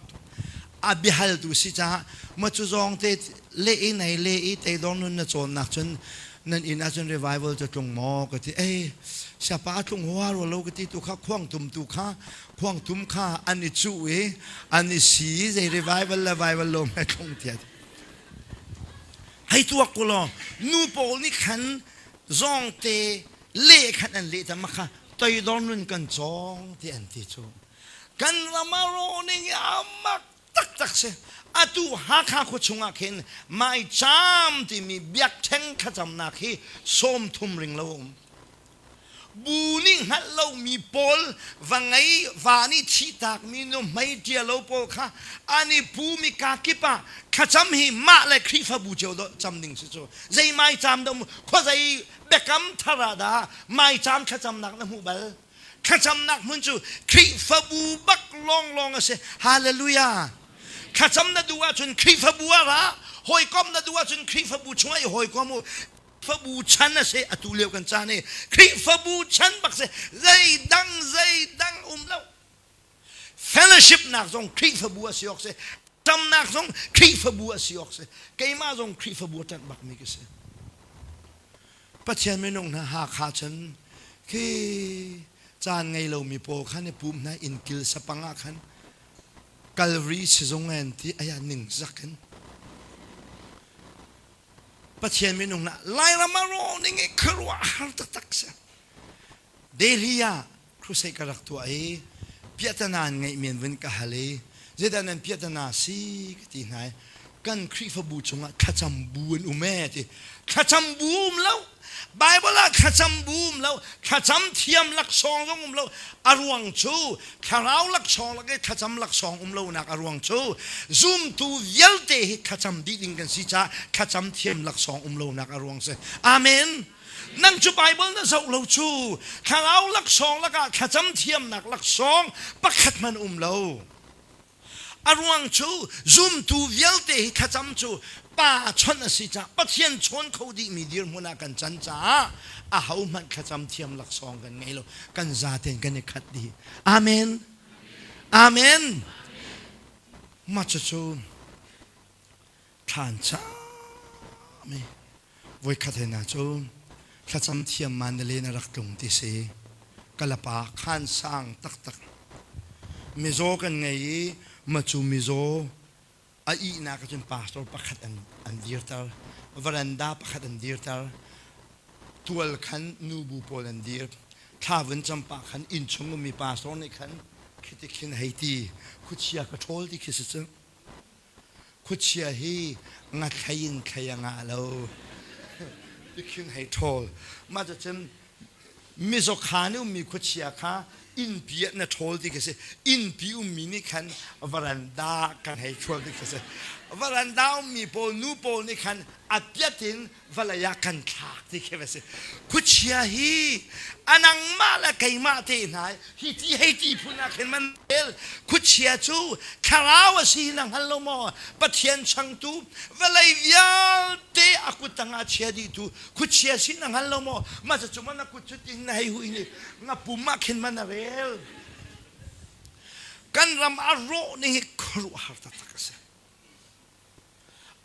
a biahaltu si caah ma cu zawng te leh i nei le i teidawng nun na cawnnak cun nan inn ah cun revival cu tlung maw ka ti ei siapa a tlung hua rua lo ka ti tu kha khuang tum tu kha khuangtum kha an i cuh i an i si zei revival le vival lo me thlung tiah hei tuak ku law nu pawl nih khan zawngte le khan an leh ta ma kha toidor nun kan cawng ti an ti cu. Kan ram a rawh ning hi a mak taktak si. Atu Hakha khua chungah khin maicaam timi biakṭheng thlacamnak hi 30 ring lo a um. Bu nih hngalh lomi pawl va ngei va nih thihtakmi nuhmei ṭia lo pawl kha an i pumi kakip ah thlacam hi mah le Khrihfabu cio dawh cam ding si cu. Zei maicaam dah um khuazei biakam thar ah dah maicaam thlacamnak na hmuh bal? Thlacamnak hmun cu Khrihfabu bak lawnglawng a si. Hallelujah! Thlacam na duh ahcun Khrihfabu ah ra. Hawikom na duh ahcun Khrihfabu chungah i hawikom u. Khrihfabu chan a si. Atu lio kan caan hi Khrihfabu chan bak si. Zeidang zeidang um lo. Fellowship nak zong Khrihfabu a si awk si. Tamnak zong Khrihfabu a si awk si. Keimah zong Khrihfabu a ṭanh bakmi ka si. Pathian minung hna Hakha cun khi caan ngei lomi pawl khan i pum hna inn kil sapang ah khan Calvary sizung an ti aya ning zak in Pathian minung hna Lairam a rawh ning i khuaruah har taktak si. Delhi ah crusade ka rak tuah i piahtana an ngeih men vun ka hal i zeidah nan piahtana si ka ti hna i kan Khrihfabu chungah thlacam bu an um ee ti thlacam bu um lo Bible ah thlacam bu um lo thlacam thiam laksawng zong um lo a ruang cu thlarau laksawng lak i thlacam laksawng um lonak a ruang cu zumtu vialte hi thlacam dih ding kan si caah thlacam thiam laksawng um lonak a ruang si amen Nang cu Bible na zoh lo cu thlarau laksawng lakah thlacam thiamnak laksawng pakhat hmanh um lo. A ruang cu zumtu vialte hi thlacam cu pa chawnh a si caah Pathian chawn kho dihmi dirhmun ah kan can caah aho hmanh thlacam thiam laksawng kan ngei lo. Kan zaten kan i khat dih. Amen. Amen. Mah cucu thlan cami voikhat he na cu thlacam thiam Mandalay na rak tlung ti si kalapa khan sang taktak mizaw kan ngei i macu mizaw a ihnak cun pastor pakhat an an dirter veranda pakhat an dirter tual khan nubu pawl an dir thla vun campa khan inn chung ummi pastor nih khan khiti khin hei ti khuachia ka ṭhawl ti khi si cu Khuachia hi ngathlei in thlei a ngah lo. Tikhin hei ṭhawl. Mah cucun mizaw khaan i ummi khuachia kha innpi ah na ṭhawl ti khi si. Innpi ummi nih khan varanda kan hei ṭhawl ti khi si. Varanda ummi pawl nu pawl nih khan a piat in vawlei ah kan thlak ti khi va si. Khuachia hi a nangmah le keimah te hna hi ti hei ti phun ah khin man rel. Khuachia cu thlarau a si na hngal lo maw? Pathian changtu vawlei vialte a kut tangah chia dihtu khuachia si na hngal lo maw? Mah cu man a kut cu tin na hei hui ni nga pum ah khin man a rel. Kan ram a rawh ni hi khuaruahhar taktak a si.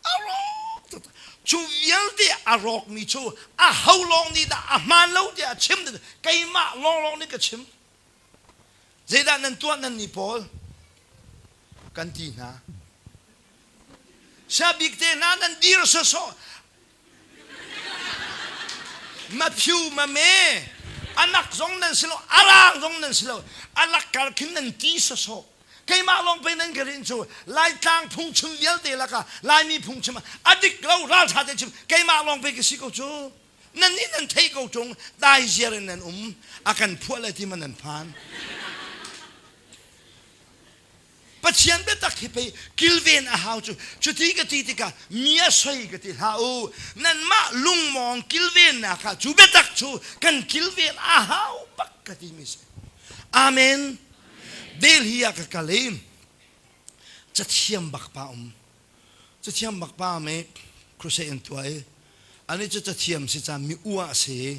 A rawk cu vialte a rawkmi cu a ho lawng nih dah a hmaan lo tiah a chim keimah lawnglawng nih ka chim zeidah nan tuah nan nih pawl kan ti hna siabik te hna nan dir sawsawh Matthew mame anak zong nan si lo arang zong nan si lo alak kar khin nan ti sawsawh keimah lawng pe nan ka rin cu Laitlang phungchim vialte lakah Laimi phungchim a dik lo ralṭha te chim keimah lawng pe ka si ko cu nan nih nan theih ko ṭung dai ziar in nan um a kan phuah le ti man nan phan Pathian biatak hi pei kilven a hau cu cuti ka ti tikah mi a soi ka ti hlah u nanmah lungmawng kilvennak ah cu biatak cu kan kilven a hau bak ka ti mi si amen Delhi ah ka kal i cathiam bak pa um cathiam bak pa me crusade an tuah i ani cu cathiam si ca mi uah si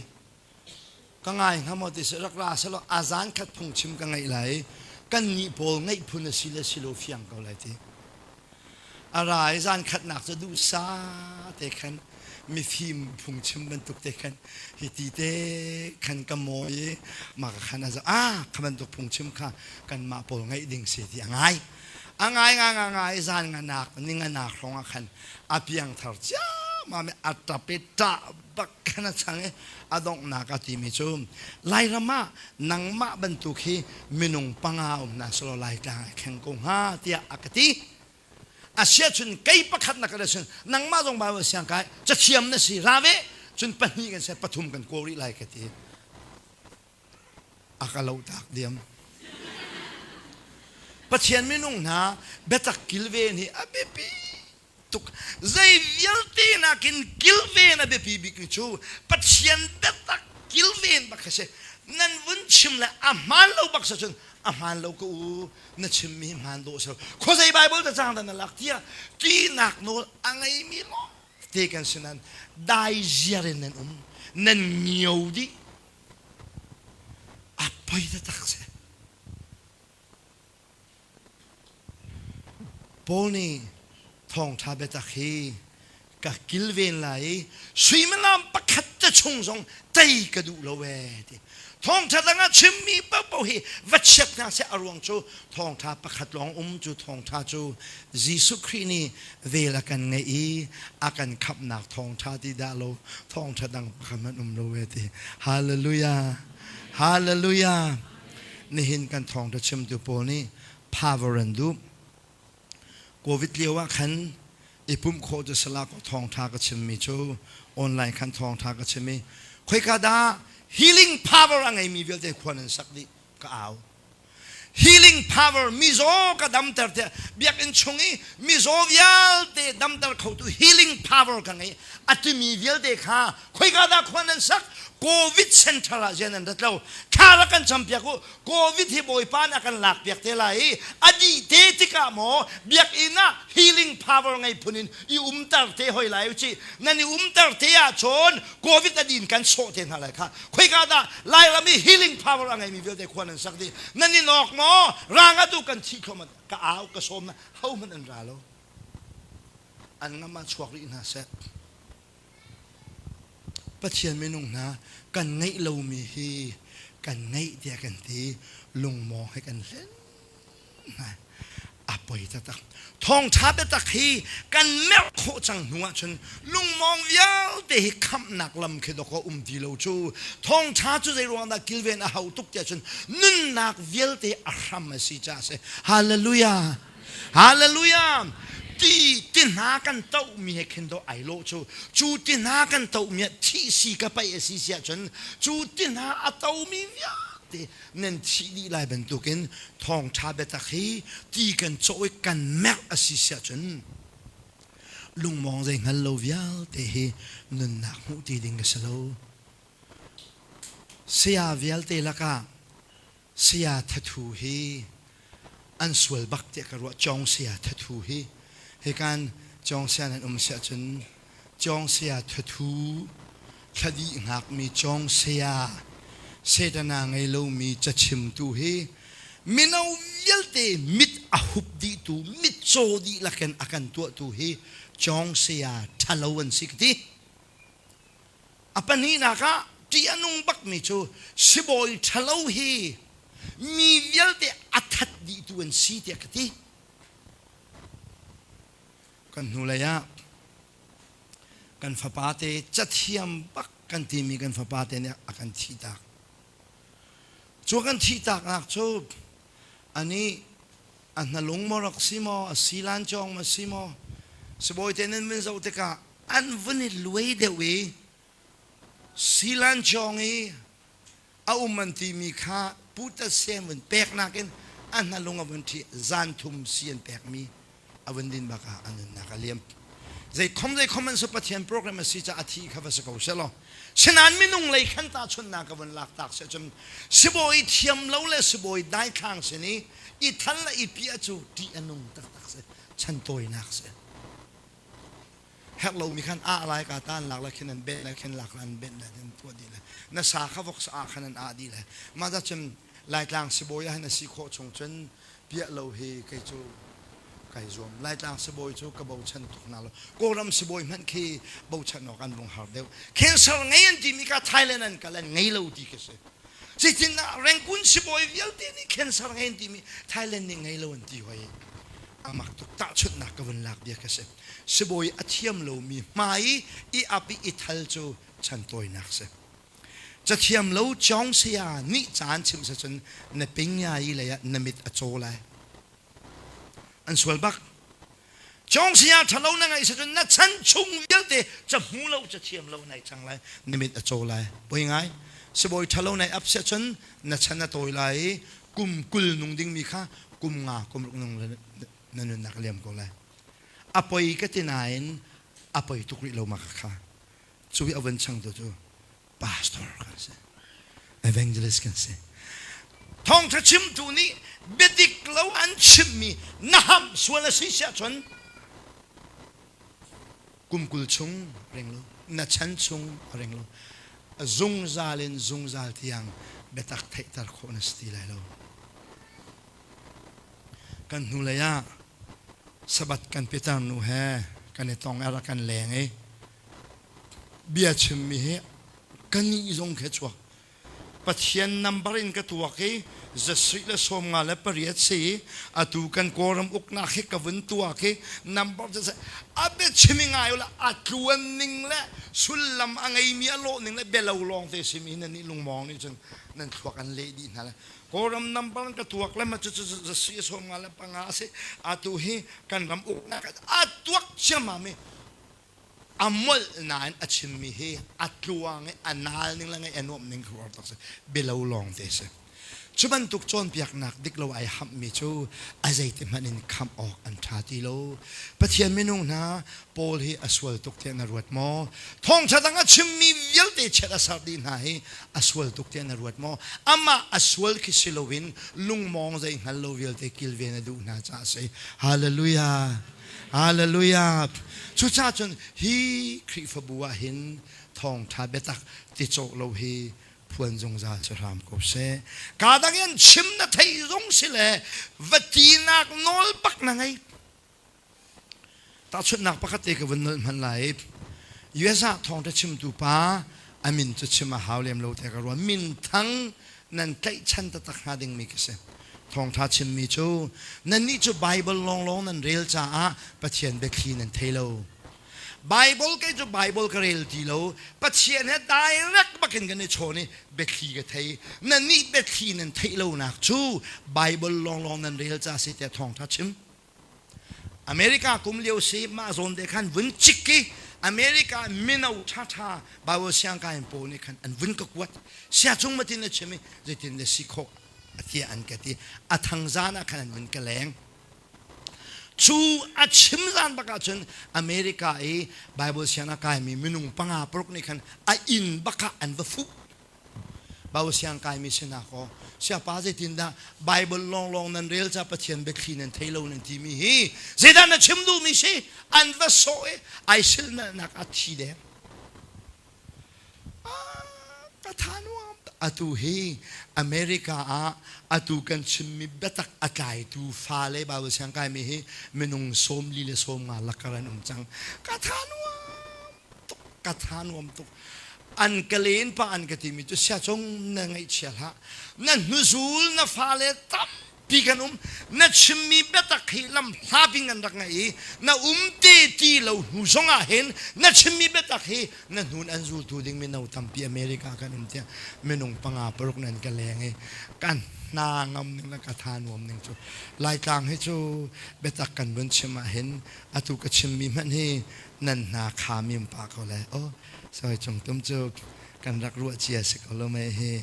Ka ngai hnga maw ti si rak ra selaw a zan khat phungchim ka ngaih lai i kan nih pawl ngeih phun a si le si lo fiang ko lai ti. A ra i zan khatnak cu duhsa te khan mifim phungchim bantuk te khan hi ti te khan ka mawi i mah ka khan a za ah kha bantuk phungchim kha kanmah pawl ngaih ding si ti a ngai. A ngai nga nga ngai zan nganak ni nganak hrawng ah khan a piangthar ciammam. thluahmah a ṭap i ṭah bak khan a chang i a donghnak a timi cu Lairam ah nangmah bantuk hi minung panga um hna selaw Laitlang ai thleng ko hnga tiah a ka ti. A sia cun kei pakhat na ka le cun nangmah zong Bible siang kai cathiam na si ra ve cun pahnih kan se pathum kan kaw rih lai ka ti. A ka lo tak diam. Pathian minung hna biatak kilven hi a biapi tuk. Zei vialte nakin kilven a biapi bik ni cu Pathian biatak kilven bak a si. Nan vun chim le a hmaan lo bak sa cun a hmaan lo ka u na chimmi hmaan dawh sel khuazei Bible ta cang dah na lak tiah tinak nawl a ngeimi lawng te kan si nan dai ziar in nan um nan ngio dih A poi taktak si. Paul nih thawngṭha biatak hi ka kilven lai i suimilam pakhat te chung zong tei ka duh lo ee ti. Thawngṭha dang ah chimmi paohpaoh hi va chiat hna seh a ruang cu thawngṭha pakhat lawng um cu thawngṭha cu Jesuh Khrih nih vel a kan ngeih i a kan khamhnak thawngṭha ti dah lo thawngṭha dang pakhat hmanh um lo e ti. Hallelujah. Hallelujah. Nihin kan thawngṭha chimtu pawl nih power an duh. Covid lio ah khan i pumh khawh cu sala ko thawngṭha ka chimmi cu online khan thawngṭha ka chim i khoika dah healing power a ngeimi vialte khua nan sak dih ka au. Healing power mizaw ka damter tiah biakinn chung i mizaw vialte damter khotu healing power ka ngei a timi vialte kha khoika dah khua nan sak COVID center ah zian nan rat lo thla rak kan campiak u COVID hi Bawipa nih a kan lak piak te lai i a dih te tikah maw biakinn ah healing power ngei phun in i umter te hoi lai u ci nan i umter te ahcun COVID a din kan sawh te hna lai kha khoika dah Lairam i healing power a ngeimi vialte khua nan sak dih nan i nawk maw rang atu kan thi thluahmah ka au ka sawm na hohmanh an ra lo an ngam ah chuak rih hna seh Pathian minung hna kan ngeih lomi hi kan ngeih tiah kan ti lungmawng he kan hlen a poi taktak thawngṭha biatak hi kan merh khawh cang hnu ahcun lungmawng vialte hi khamhnak lam khi dawk a um ti lo cu thawngṭha cu zei ruang dah kilven a hau tuk tiah cun nunnak vialte a hram a si caah a si hallelujah hallelujah ti ti hna kan tohmi he khin do ai lawh cu cu ti hna kan tohmi ah thih si ka paih a si si ahcun cu ti hna a tomi vialte Nan thih dih lai bantukin thawngṭha biatak hi ti kan cawh i kan merh a si si ahcun lungmawng zei hngal lo vialte hi nunnak hmuh ti ding ka si lo. Saya vialte lakah saya thathu hi an sual bak tiah ka ruah. Cawng saya thathu hi hikan cawng saya nan um si ahcun cawng saya thathu thladih hngakmi cawng saya setana ngei lomi cachimtu hi mino vialte mit a hup dihtu mitcaw dihlak in a kan tuahtu hi cawng saya ṭhalo an si ka ti. A pahnihnak ah ṭih a nung bakmi cu sibawi ṭhalo hi mi vialte a that dihtu an si tiah ka ti. Kan hnulei ah kan fapate cathiam bak kan timi kan fapate nih a kan thihtak. Cu kan thihtaknak cu anih a hnalung maw rak si maw, a silan cawng maw si maw, sibawi te nan vun zoh tikah an vun i luai deuh i silan cawng i a um an timi kha putasem vun peknak in a hnalung a vun ṭhi zan thum si an pekmi a vun din bak ah a nunnak a liam zeikhom zeikhom an si Pathian program a si caah a thi kha va si ko selaw sinain minung lei khan tahchunhnak ka vun lak tak se cun sibawi thiam lo le sibawi daithlang sin i i thal le i piah cu ṭih a nung taktak si chan tawinak si herh lomi khan ah lai ka tan lak la khin an ben la khin lak la an ben la an tuah dih le na sa kha vok sa ah khan an ah dih le mah da cun laitlang sibawi ah hin a si khawh chung cun piah lo hi kei cu kai zuam laitlang sibawi cu ka bochan tuk hna lo kawlram sibawi hmanh khi bochan awk an vung har deuh cancer ngei an timi ka Thailand an kal an ngei lo ti ka si Zeitin ah Rangoon sibawi vialte nih cancer ngei an timi Thailand nih ngei lo an ti hoi. Amak tuk tahchunhnak ka vun lak bia ka si. Sibawi a thiam lomi hmai i ap i i thal cu chan tawinak si. Cathiam lo cawng saya nih caan chimh sa cun na pingya i lei ah na mit a caw lai. An sual bak. Cawng saya ṭhalo na ngaih sa cun na chan chung vialte ca hmu lo ca thiam lo nai cang lai. Na mit a caw lai. Poi ngai. Sibawi ṭhalo nai ap sia cun na chan a tawi lai i kum 20 nung dingmi kha kum nga kum ruk nung na nunnak a liam ko lai. A poi ka ti nain a poi tuk rih lo ma kha. Cu i a vun changtu cu pastor kan si. Evangelist kan si. Thawngṭha chimtu nih biadik lo an chimmi na ham sual a si siah cun kum 20 chung reng lo na chan chung a reng lo zungzal in zungzal tiang biatak theihter khawh na si ti lai lo. Kan hnulei ah Sabbath kan pitar nu he kan i tong i rak kan leng i bia chimmi hi ka nih zong khi chuak. Pathian number in ka tuak i zasarih le 58 si atu kan Kawlram uknak hi ka vun tuak i number a biachim i ngai ula a tluan ning le sullam a ngeimi a lawh ning le bialo lawng te simi nan nih lungmawng nih cun nan thluak an leh dih hna le Kawlram number in ka tuak le ma cu cu zasarih 55 a si atu hi kan ram uknak a tuak ciammam i a molh nain a chimmi hi a tluang i a naal ning le ngaih a nuamh ning khuaruahhar tak si bialo lawng te si cu bantuk cawnpiaknak dik lo ai hammi cu a zeiti hmanh in khamh awk an ṭha ti lo Pathian minung hna Paul hi a sual tuk tiah na ruat maw thawngṭha dang a chimmi vialte chiat a ser dih hna hi a sual tuk tiah na ruat maw amah a sual khi si loin lungmawng zei hngal lo vialte kilven a duh hna caah a si hallelujah Hallelujah. Cucaah cun hi Khrihfabu ah hin thawngṭha biatak ti cawh lo hi phuan zungzal cu hram ko seh. Kaa dang in chim na theih zong si le va tinak nawl bak na ngei. Tahchunhnak pakhat te ka vun nolh hmanh lai. US ah thawngṭha chimtu pa a min cu chim a hau lem lo te ka ruah. Min thang nan tlaihchan taktak hnga dingmi ka si. Thawngṭha chimmi cu nannih cu Baibal lawnglawng nan rel caah Pathian biathli nan thei lo. Baibal kei cu Baibal ka rel ti lo. Pathian he direct bakin kan i chawn i biathli ka thei. Nannih biathli nan theih lonak cu Baibal lawnglawng nan rel ca si tiah thawngṭha chim. America kum lio si mah zawn te khan vun cik i America mino ṭhaṭha Bible siangkai pawl nih khan an vun ka kuat. Sia cung matin a chim i zeitin le si khawh tiah an ka ti. A thang zan ah khan an vun ka leng. Cu a chim zan bak ahcun America i Bible siang a kaimi minung panga paruk nih khan a inn bak ah an va fuh. Bible siang kaimi sinak aw siapa zeitindah Bible lawnglawng nan rel ca Pathian biathli nan thei lo nan timi hi zeidah na chim duhmi si an va sawh i ai silnalnak a thi deng ka tha nuam atu hi America ah atu kan chimmi biatak a tlaitu fale Bible siang kaimi hi minung 40 le 50 lakar an um cang ka tha nuam tuk ka tha nuam tuk an ka len pa an ka timi cu sia cung na ngaihchia hlah na hnuzul na fale tampi kan um na chimmi biatak hi lam hlapi kan rak ngaih i na um te ti lo hnu zongah hin na chimmi biatak hi na hnun an zultu ding mino tampi America kan um tiah minung panga paruk nan ka leng i kan hna ngam ning le ka tha nuam ning cu Laitlang hi cu biatak kan vun chim ah hin atu ka chimmi hmanh hi nan hna kha mim pa ko lai oh soi cung tum cu kan rak ruah cia si ko lo mei hi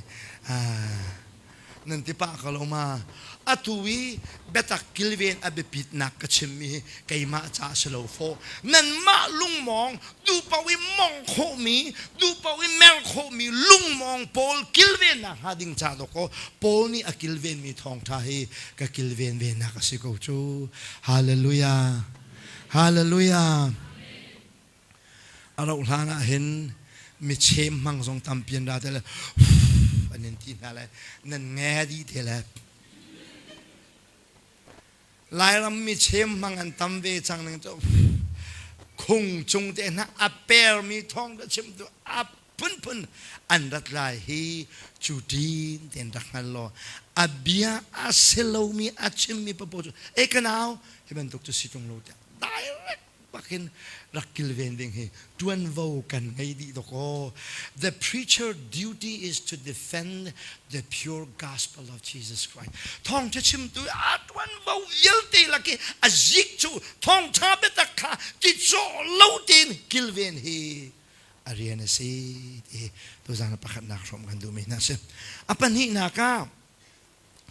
nan ti pah ko lo ma atu i biatak kilven a biapitnak ka chimmi hi keimah ca si lo fawh nanmah lungmawng duhpaoh i mong khawhmi duhpaoh i mer khawhmi lungmawng pawl kilvennak hnga ding ca dawkaw Paul nih a kilvenmi thawngṭha hi ka kilven ve nak a si ko cu hallelujah Hallelujah. A rauh hlan ah hin mi chem hmang zong tampi an ra te le an in ti hna le nan nge dih te le Lairam mi chem hmang an tam ve cang ning cu khung cung te hna a permi thawng da chim tu a. phunphun an rat lai hi cu ṭin tein rak hngal law a bia a si lomi a chimmi paoh cu e ka nau hi bantuk cu si ṭung lo tiah direct bakin rak kilven ding hi ṭuanvo kan ngei dih dawkaw. The preacher duty is to defend the pure gospel of Jesus Christ. Thawngṭha chimtu a ṭuanvo vialte lak i a zik cu thawngṭha biatak kha ti cawh lo tein kilven hi a rian a si ti tuzaan pakhatnak hrawm kan duhmi hna a si. A pahnihnak ah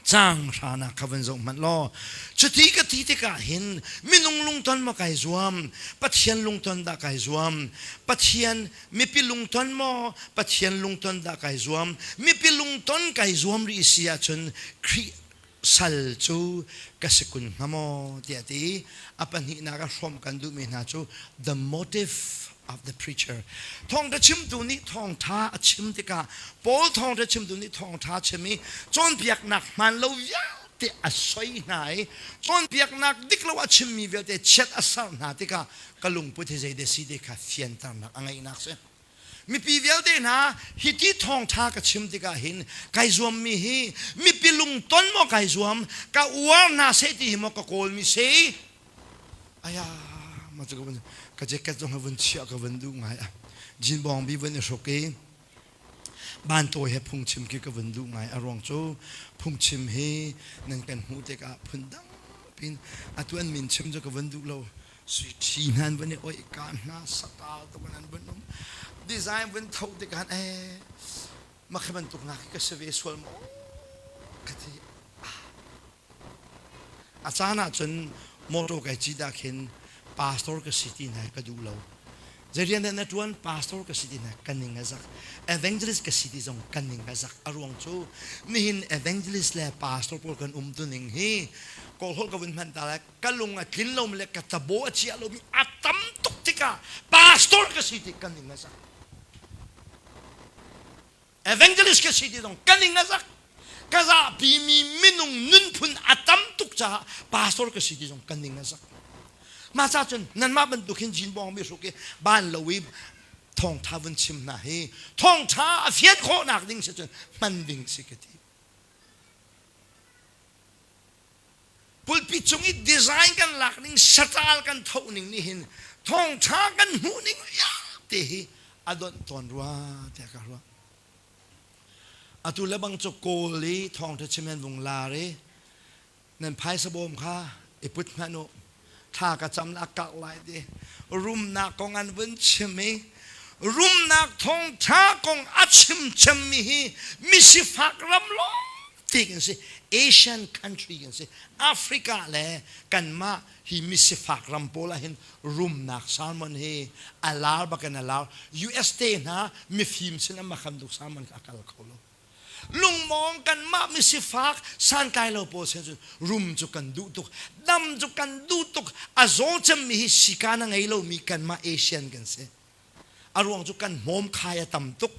Caang hranak kha van zoh hmanh law cuti ka ti tikah hin minung lungton maw kai zuam Pathian lungton dah kai zuam Pathian mipi lungton maw Pathian lungton dah kai zuam mipi lungton kai zuam rih si ahcun Khrih sal cu ka si kun hnga maw tiah ti a pahnihnak a hrawmh kan duhmi hna cu the motive of the preacher. Thawngṭha chimtu nih thawngṭha a chim tikah Paul thawngṭha chimtu nih thawngṭha chim i cawnpiaknak hmaan lo vialte a soi hna i cawnpiaknak dik lo a chimmi vialte chiat a serh hna tikah ka lungput hi zei si ti kha fianternak a ngeihnak si. Mipi vialte hna hiti thawngṭha ka chim tikah hin kai zuammi hi mipi lungton maw kai zuam ka uar hna seh ti hi maw ka kawlmi si Aya ma cu ka vun ka jacket zong vun chiah ka vun duh ngai a jean bawng bi vun i hruk i bantawi he phungchim khi ka vun duh ngai a ruang cu phungchim hi nan kan hmuh tikah phun dang pin atu an min chim cu ka vun duh lo sui ṭhi hna an vun i oih ka hna sata tuk an vun um design vun tho tikah eh makhi bantuk nak hi ka si ve sual maw ka ti A caan ahcun motor kai cit ah khin pastor ka si ti hna ka duh lo. Zei rian dah na ṭuan? Pastor ka si ti hna ka ning a zak. Evangelist ka si ti zong ka ning a zak. A ruang cu nihin evangelist le pastor pawl kan um tuning hi Kawlholh ka vun hman ta lai ka lung a tlin lomi le ka tabo a chia lomi a tam tuk tikah pastor ka si ti ka ning a zak. Evangelist ka si ti zong ka ning a zak. Ka zahpi mi minung nunphun a tam tuk caah pastor ka si ti zong ka ning a zak. Mah ca cun nanmah bantuk hin jean bawng mi hruk i ban lo i thawngtha vun chim hna hi thawngtha a fian khawhnak ding si cun hman ding si ka ti. Pulpit cung i design kan lak ning satal kan tho ning nih hin thawngtha kan hmuh ning vialte hi a donh tawn rua tiah ka ruah. Atu le bang cu Kawl i thawngtha chim an vung lar i nan phaisa bawm kha i put hmanh u thla ka cam la karh lai ti rumnak kong an vun chim i rumnak thawngtha kong a chim cemmi hi misifak ram lawng ti kan si Asian country kan si Africa le kanmah hi misifak ram pawl ah hin rumnak salmon hi a lar bakin a lar US te hna mifim sin an makhan duk salmon a kal kho lo lungmawng kanmah misifak santlai lo pawl sin cun rum cu kan duh tuk dam cu kan duh tuk a zaw cemmi hi sika na ngei lomi kanmah Asian kan si A ruang cu kan hmawm khai a tam tuk.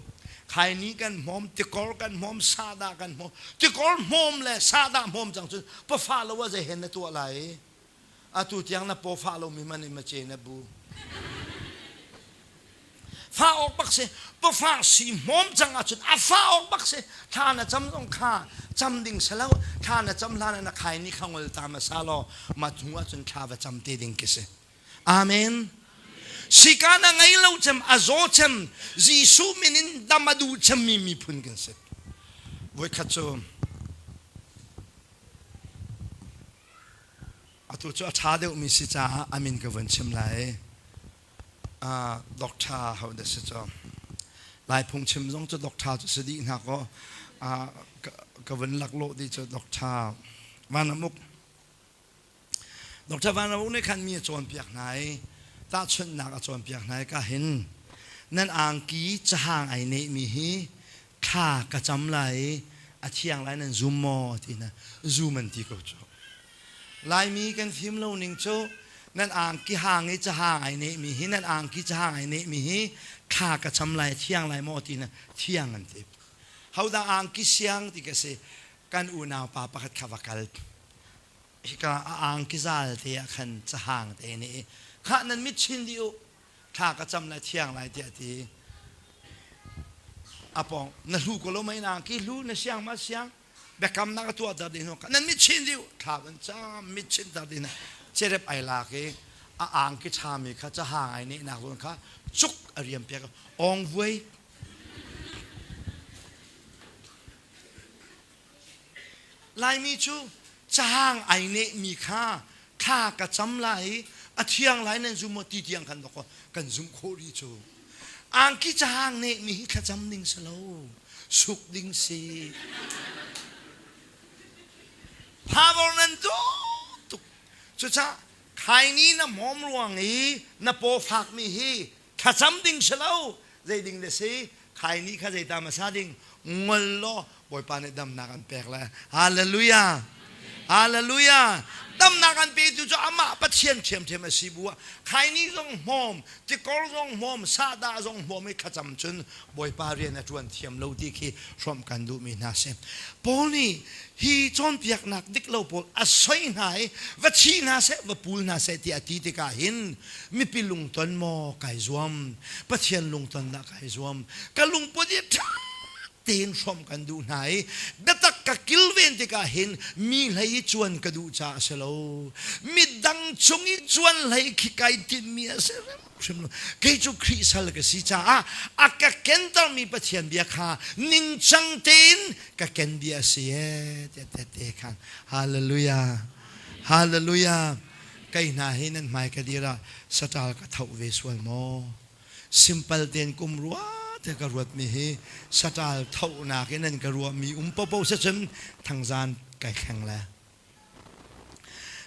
Khaini kan hmawm, tikor kan hmawm, sahdah kan hmawm. Tikor hmawm le sahdah hmawm cang cun pafa lo ah zei hen na tuah lai? Atu tiang na paw fah lomi man in mace na bu. Fa awk bak si. Pafa si hmawm cang ahcun a fa awk bak si. Thla na cam zong kha cam ding si lo. Thla na cam hlan ah na khaini kha ngol ta hmasa law ma hnu ahcun thla va cam te ding khi si. Amen. Sikan a ngei lo cem, a zaw cem, Jesuh min in dam a duh cemmi miphun kan si. Voikhat cu atu cu a ṭha deuhmi si caah a min ka vun chim lai. Uh, Doctor ho dah si cu. Lai phungchim zong cu doctor cu si dih hna kaw uh, ka, ka vun laklawh dih cu Doctor Vanamuk Dr. Van Ro nih khan mi a cawnpiak hna i tahchunhnak a cawnpiak hna i ka hin nan angki cahang ai nehmi hi thla ka cam lai i a thiang lai nan zum maw ti hna zum an ti ko cu Laimi kan fim lo ning cu nan angki hang i cahang ai nehmi hi nan angki cahang ai nehmi hi thla ka cam lai a thiang lai maw ti hna thiang an ti hodah angki siang ti ka si kan unau pa pakhat kha va kal hika a angki zal te ah khan cahang te nih khah nan mit chin dih u thla ka cam lai thiang lai tiah ti. A pawng na hlu ko lo mei na ki hlu na siang ma siang biakamnak a tuah ter ding hnu nan mit chin dih thla kan cam mit chin ter ding cerep ai lak i a angki ṭhami kha cahang ai nehnak zawn kha cuk a riam piak ong vuai Laimi cu cahang ai nehmi kha thla ka cam lai i a thiang lai nan zum maw ti tiang khan dawkaw kan zumh khawh rih cu. Angki cahang nehmi hi thlacam ding si lo, suk ding si. Power nan duh tuk. Cucaah khaini na hmawm ruang i na paw fakmi hi thlacam ding si lo zei ding le si khaini kha zeita hmasa ding ngol law bawipa nih damnak an pek le hallelujah hallelujah damnak an petu cu amah pathian ṭhiamṭhiam a si bu ah khaini zong hmawm tikor zong hmawm sahdah zong hmawm i thlacam cun bawipa rian a ṭuan thiam lo ti khi hrawmh kan duhmi hna si Paul nih hi cawnpiaknak dik lo pawl a soi hna i va thi hna seh va pul hna seh tiah a ti tikah hin mipi lungton maw kai zuam Pathian lungton dah kai zuam ka lungput hi ṭha tein hrawmh kan duh hna i biatak ka kilven tikah hin mi hlei i cuan ka duh caah a si lo midang cung i cuan hlei khi kai tinhmi a si hrim lo kei cu Khrih sal ka si caah a ka kentermi Pathian bia kha ningcang tein ka ken bia a si ee tiah tehte khan hallelujah hallelujah kei hna hi nan hmai ka dir ah saṭal ka tho ve sual maw simpal tein kum rua te ka ruatmi hi saṭal thonak in nan ka ruahmi um popo se cun thangzan kai thleng le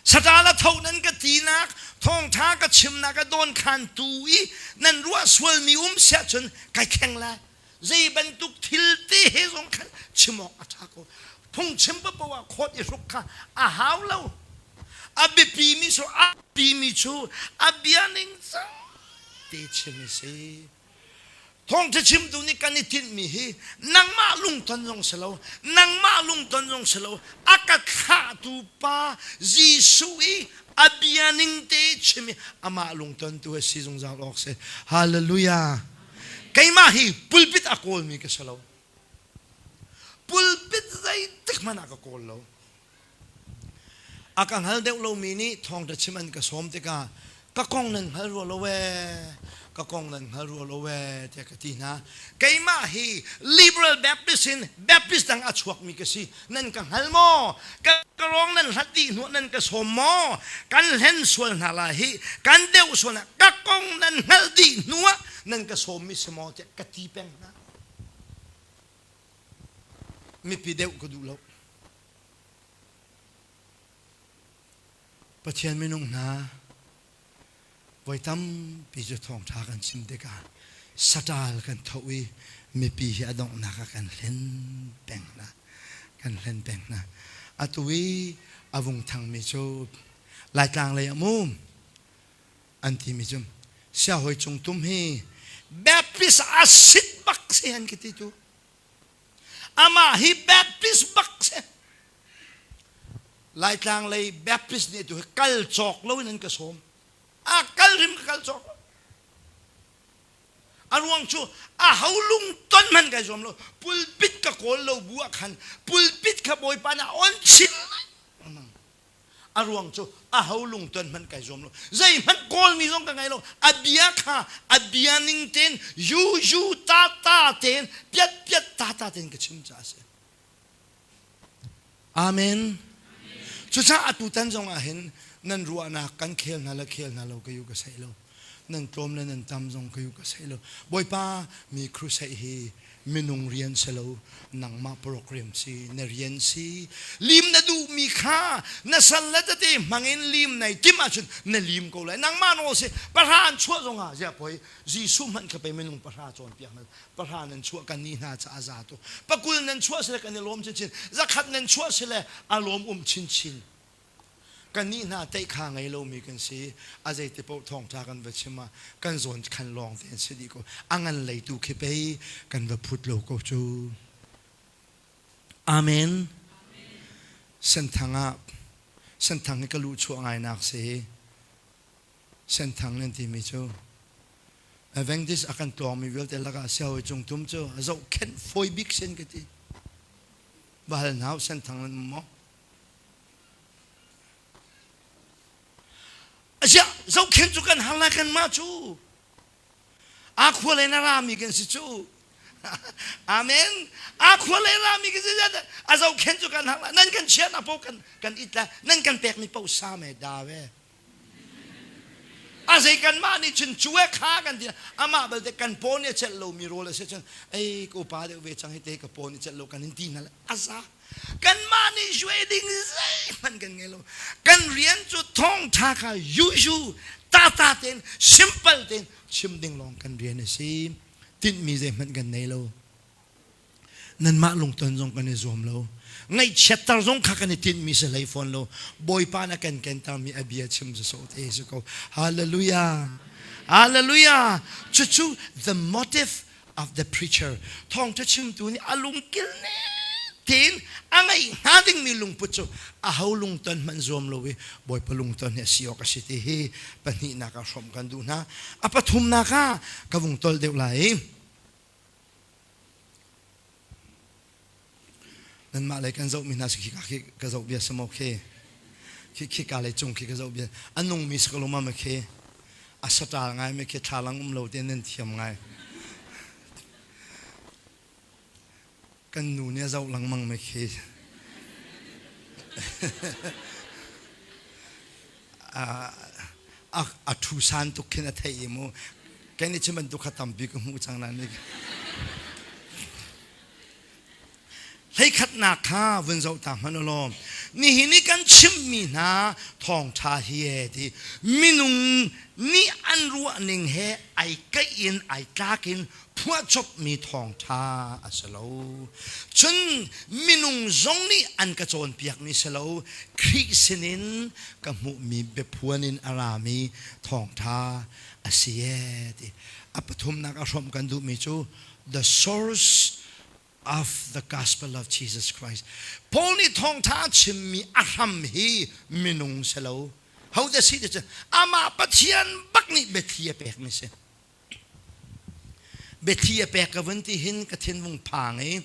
Saṭal a tho nan ka tinak thawngṭha ka chimnak a dawnkhan tu i nan ruah sualmi um siah cun kai thleng lai. Zei bantuk thil te he zong khan chim awk a ṭha ko. Phungchim paoh ah khawt i hruk kha a hau lo. A biapimi cu a pimi cu a bia ning cang te chim a si. Thawngṭha chimtu nih kan i tinhmi hi nangmah lungton zong si lo, nangmah lungton zong si lo, a ka thlahtu Pa Jesuh i a bia ning te chim i amah lungton tu a si zungzal awk si. Hallelujah. Keimah hi pulpit a kawlmi ka si lo. Pulpit zeitik hmanh ah ka kawl lo. A ka hngal deuh lomi nih thawngṭha chim an ka sawm tikah ka kong nan hngal rua lo ee, ka kong nan hngal rua lo ee tiah ka ti hna. Keimah hi Liberal Baptist in Baptist dang a chuakmi ka si. Nan ka hngal maw? Ka ka rong nan hlat dih hnuah nan ka sawm maw? Kan hlen sual hna lai hi, kan deuh sual hna. Ka kong nan hngalh dih hnuah nan ka sawmmi si maw tiah ka ti peng hna. Mipi deuh ka duh lo. Pathian minung hna voi tampi cu thawngṭha kan chim tikah saṭal kan tho i mipi hi a donghnak ah kan hlen peng hna. Kan hlen peng hna. Atu i a vung thangmi cu Laitlang lei ah mu an timi cu siahawi cung tum hi Baptist a sit bak si an ka ti tu. Amah hi Baptist bak si. Laitlang lei Baptist nih tu hi kal cawk lo in an ka sawm. A kal rim ka kal cawk lo. A ruang cu a ho lung ton hmanh kai zuam lo. Pulpit ka kawl lo bu ah khan pulpit kha Bawipa nih a on chin. A ruang cu a ho lungton hmanh kai zuam lo. Zeihmanh kawlmi zong ka ngei lo. A bia kha a bia ning tein yu yu ta ta tein piat piat ta ta tein ka chim caah a si. Amen. Cucaah atutan zong ah hin nan ruahnak kan khel hna le khel hna lo ka yu ka sei lo. Nan tlawm le nan tam zong ka yu ka sei lo. Bawipa mi crusade hi minung rian si lo nangmah program si na rian si lim na duhmi kha na sal le tete hmangin lim nai tim ahcun na lim ko lai nangmah nawl si pahra an chuah zongah ziah poi Jesuh hmanh kha pei minung pahra cawnpiak na pahra nan chuah kan nih hna caah za tu pakul nan chuah sile kan i lawm chinchin zakhat nan chuah sile a lawm um chinchin Kannih hna teihkha ngei lomi kan si. A zeiti paoh thawngṭha kan va chim ah kan zawn khan lawng te an si dih ko. A ngan lei tu khi pei kan va phut lo ko cu. Amen. Senthang ah Senthang hi ka luhchuah ngainak si. Senthang nan timi cu. Adventist a kan tlawngmi vialte lakah siahawi cung tum cu a zohkhenh fawi bik sin ka ti. Va hal hna u senthang nan um maw? Aziah zohkhenh cu kan har lai kanmah cu. A khua le na rami kan si cu. Amen. A khua le rami kan si a zohkhenh cu kan har lai. Nan kan chiahnak paoh kan kan it lai. Nan kan pekmi paoh sa me da ve. A zei kanmah nih cun cu e kha kan ti amah belte kan paw nih a celh lomi rawl a si cun ei ka upa deuh ve cang hi te ka paw nih celh lo kan in ti hna le a za kanmah nih suai ding zeihmanh kan ngei lo kan rian cu thawngṭha kha yuyu tata tein simple tein chim ding lawng kan rian a si tinhmi zeihmanh kan nei lo Nanmah lungton zong kan i zuam lo. Ngaihchiatter zong kha kan i tinhmi si hlei fawn lo. Bawipa na kan kentermi a bia chim sawsawh te si ko. Hallelujah. Hallelujah. Cucu the motive of the preacher. Thawngṭha chimtu nih a lungkil ne tein a ngeih hnga dingmi lungput cu aho lungton hmanh zuam lo i Bawipa lungton hi a si awk a si ti hi pahnihnak ah hrawmh kan duh hna. A pathumnak ah ka vung tol deuh lai. Nanmah lei kan zohmi hna si khika khi ka zoh bia si maw khi khi khika lei cung khi ka zoh bia a nungmi si ko lo ma khi a saṭal ngai mi khi thlalang um lo te nan thiam ngai kan nu nih a zoh lengmang mi khi a ṭhu san tuk khin a theih i mu kan i chim bantuk kha tampi ka hmuh cang na nih hleikhatnak kha vun zoh ta hmanh law nihin i kan chimmi hna thawngṭha hi e ti minung nih an ruah ning he ai keih in ai tlak in phuahcopmi thawngṭha a si lo. Cun minung zong nih an ka cawnpiakmi si lo, Khrih sinin ka hmuhmi biaphuan in a rami thawngṭha a si ee ti. A pathumnak a hrawmh kan duhmi cu the source of the gospel of Jesus Christ. Paul nih thawngṭha a chimmi a hram hi minung si lo. Ho dah si ti cu amah Pathian bak nih biathli a pekmi si. Biathli a pek ka vun ti hin ka thinvung phang i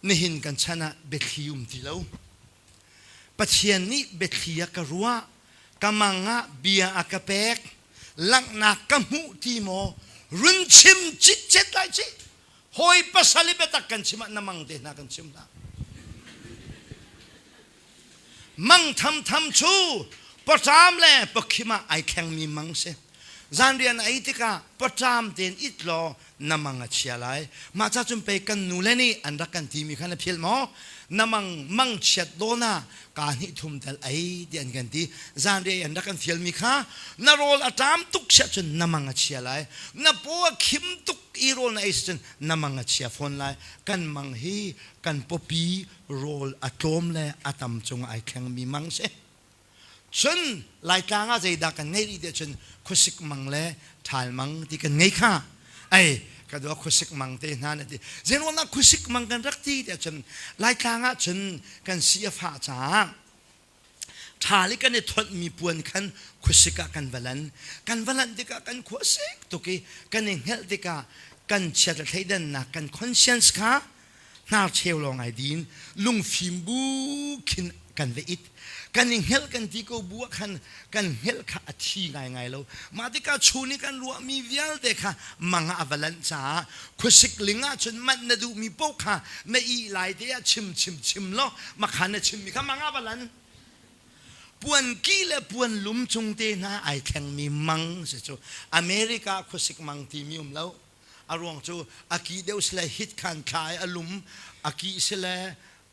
nihin kan chan ah biathli um ti lo. Pathian nih biathli a ka ruah, ka mang ah bia a ka pek, langhnak ka hmuh ti maw run chim citcet lai cih. Hawi pasal i biatak kan chim ah na mang te hna kan chim hna. Mang thamtham cu pawṭam le pawkhim ah ai thlengmi mang si. Zanrian a ei tikah pawṭam tein it law na mang a chia lai. Mah ca cun pei kan nule nih an rak kan timi kha na philh maw? Na mang mang chiat dawn ah kaa hnih thum tal ei ti an kan ti. Zanriah an rak kan fialmi kha na rawl a ṭam tuk siah cun na mang a chia lai. Na paw a khim tuk i rawl na ei si cun na mang a chia fawn lai. Kan mang hi kan pawpi rawl a tlawm le a tam cung ai thlengmi mang si. Cun Laitlang ah zeidah kan ngeih rih tiah cun khuasik mang le ṭhal mang ti kan ngei kha. Ei, ka dua khuasik mang te hna na ti. Zeiruangah khuasik mang kan rak ti tiah cun Laitlang ah cun kan si a fah caah ṭhal i kan i thonhmi puan khan khuasik ah kan va lan. Kan va lanh tikah kan khua sik tuk i kan i hngelh tikah kan chiat le thleidannak kan conscience kha hnarcheu lawng ai din lungfim bu khin kan va it kan i hngelh kan ti ko bu ah khan kan hngelh kha a thi ngaingai lo mah tikah chun i kan ruahmi vialte kha mang ah a va lanh caah khuasik ling ah cun manh na duhmi paoh kha na ih lai te ah chim chim chim law makhan na chimmi kha mang ah va lan puan ki le puan lum cung te hna ai thlengmi mang si cu America khuasik mang timi um lo A ruang cu a ki deuh sile hit khan thla i a lum a ki sile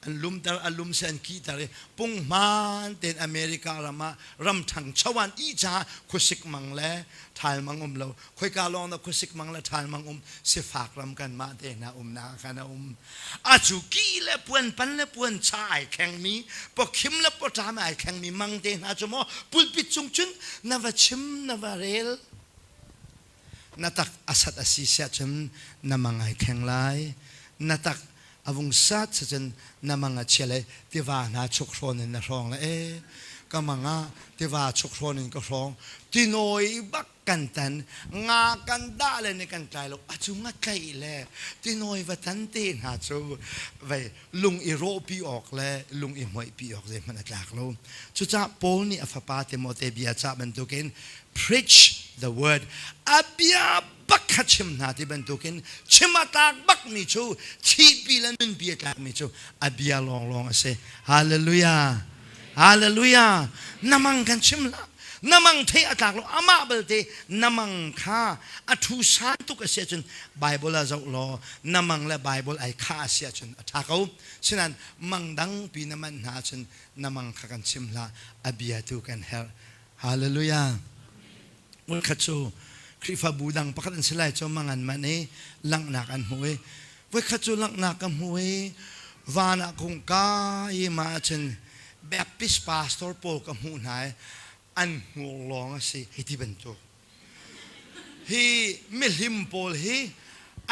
an lumter a lum se an kihter i punghman tein America ram ah ram ṭhangcho an ih caah khuasik mang le ṭhal mang um lo khoika lawng dah khuasik mang le ṭhal mang um sifak ram kanmah te hna umnak khan a um a cu ki le puan pan le puan cha ai thlengmi pawkhim le pawṭam ai thlengmi mang te hna cu maw pulpit cung cun na va chim na va rel Na tak a sat a si siah cun na mang ai thleng lai. Na tak a vung sat si cun na mang a chia lai. Tiva hna chuk hrawn in na hrawng lai. E, ka mang ah tiva chuk hrawn in ka hrawng. Tinawi bak. Kan tan nga kan dah le ni kan tlai lo a cung a tlaih le tinawi va tan te hna cu vei lung i rawhpi awk le lung i hmoihpi awk zeihmanh a tlak lo. Cucaah Paul nih a fapa Timote bia cah bantukin preach the word a bia bak kha chim hna ti bantukin chim a tlak bakmi cu thihpi le nunpi a tlakmi cu a bia lawnglawng a si. Hallelujah! Hallelujah! Na mang kan chim hlah. Na mang thei a tlak lo. Amah balte na mang kha a thu san tuk a si ahcun Bible ah zoh law na mang le Bible ai khah a si ahcun a ṭha ko. Sinain mang dang pi na manh hna ahcun na mang kha kan chim hlah. A bia tu kan herh. Hallelujah! Voikhat cu Khrihfabu dang pakhat an si lai cu mang an manh i langhnak an hmu i voikhat cu langhnak ka hmu i van ah kung ka i mah ahcun Baptist pastor pawl ka hmuh hna i an hmur lawng a si hei ti bantuk hi mihlim pawl hi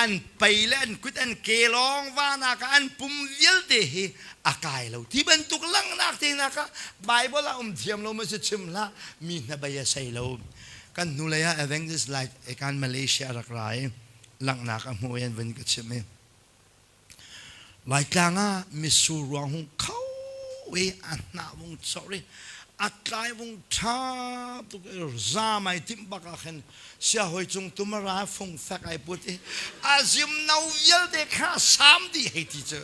an pei le an kut an ke lawng vanak ah an pum vialte hi a kai lo ti bantuk langhnak te hna kha Bible ah um thiam lo ma si chim hlah mi hnabei a sei lo kan hnulei ah Evangelist Light ekan Malaysia rak ra i langhnak a hmu i an vun ka chim i Laitlang ah mitsur ruang hung kho i a hnah vung cawr i a tlai vung ṭha tuk i zaam ai timh bak ah khin siahawi cung tum a ra fung fek ai put i a zim no vialte kha saam dih hei ti cu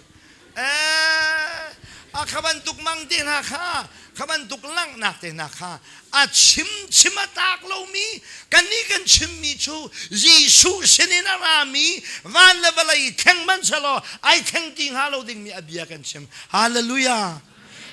ee a kha bantuk mang te hna kha kha bantuk langhnak te hna kha a chim chim a tlak lomi kannih kan chimmi cu Jesuh sinin a rami van le vawlei thleng hmanh selaw ai thleng ti hnga lo dingmi a bia kan chim. Hallelujah!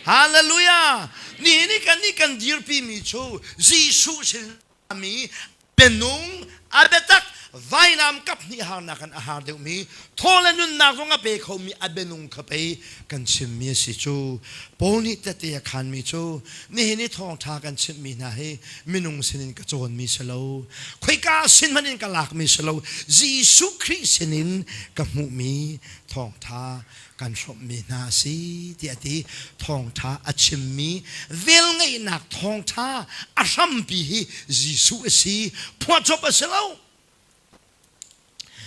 Hallelujah! Nihin i kannih kan dirpimi cu Jesuh sin mi bianung a biatak vainam kap hnih harnak in a har deuhmi thaw le nunnak zong a pe khomi a bianung kha pei kan chimmi a si cu. Paul nih tete a khanmi cu nihin i thawngṭha kan chimhmi hna hi minung sinin ka cawnmi si lo, khoika sin hmanh in ka lakmi si lo, Jesuh Khrih sinin ka hmuhmi thawngṭha kan hrawmhmi hna a si tiah a ti. Thawngṭha a chimmi velngeihnak thawngṭha a hrampi hi Jesuh a si, phuahcop a si lo.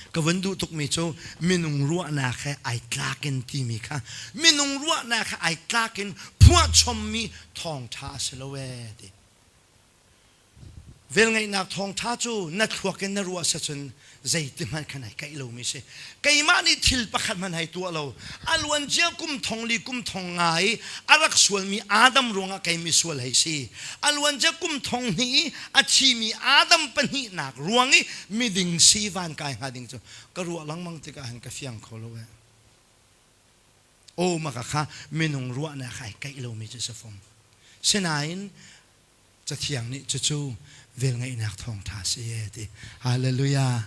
Ka vun duh tukmi cu minung ruahnak he ai tlak in timi kha minung ruahnak he ai tlak in phuahchommi thawngṭha a si lo ee ti. Velngeihnak thawngṭha cu na thluak in na ruah sacun zeiti hmanh khan ai kaih lomi si. Keimah nih thil pakhat hmanh hei tuah lo. A luancia kum thong li kum thong nga i a rak sualmi Adam ruangah kei misual hei si. A luancia kum thong hnih i a thimi Adam pahnihnak ruang i miding si van kai hnga ding cu ka ruah lengmang tikah hin ka fiang kho lo eh. Aw maka kha minung ruahnak ai kaih lomi cu si fom. Sinain Cathiang nih cucu velngeihnak thawngṭha a si e ti. Hallelujah.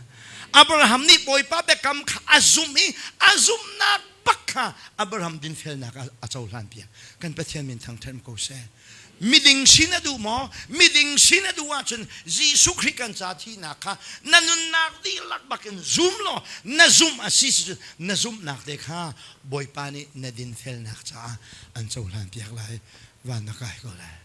Abraham nih Bawipa biakam kha a zumh i a zumhnak bak kha Abraham dinfelnak a cohlan piak. Kan Pathian min thangṭhat ko seh. Miding si na duh maw? Miding si na duh ahcun Jesuh Khrih kan ca thihnak kha na nunnak dihlak bakin zum law na zumh a si cun na zumhnak te kha Bawipa nih na dinfelnak caah an cohlan piak lai. Van na kai ko lai.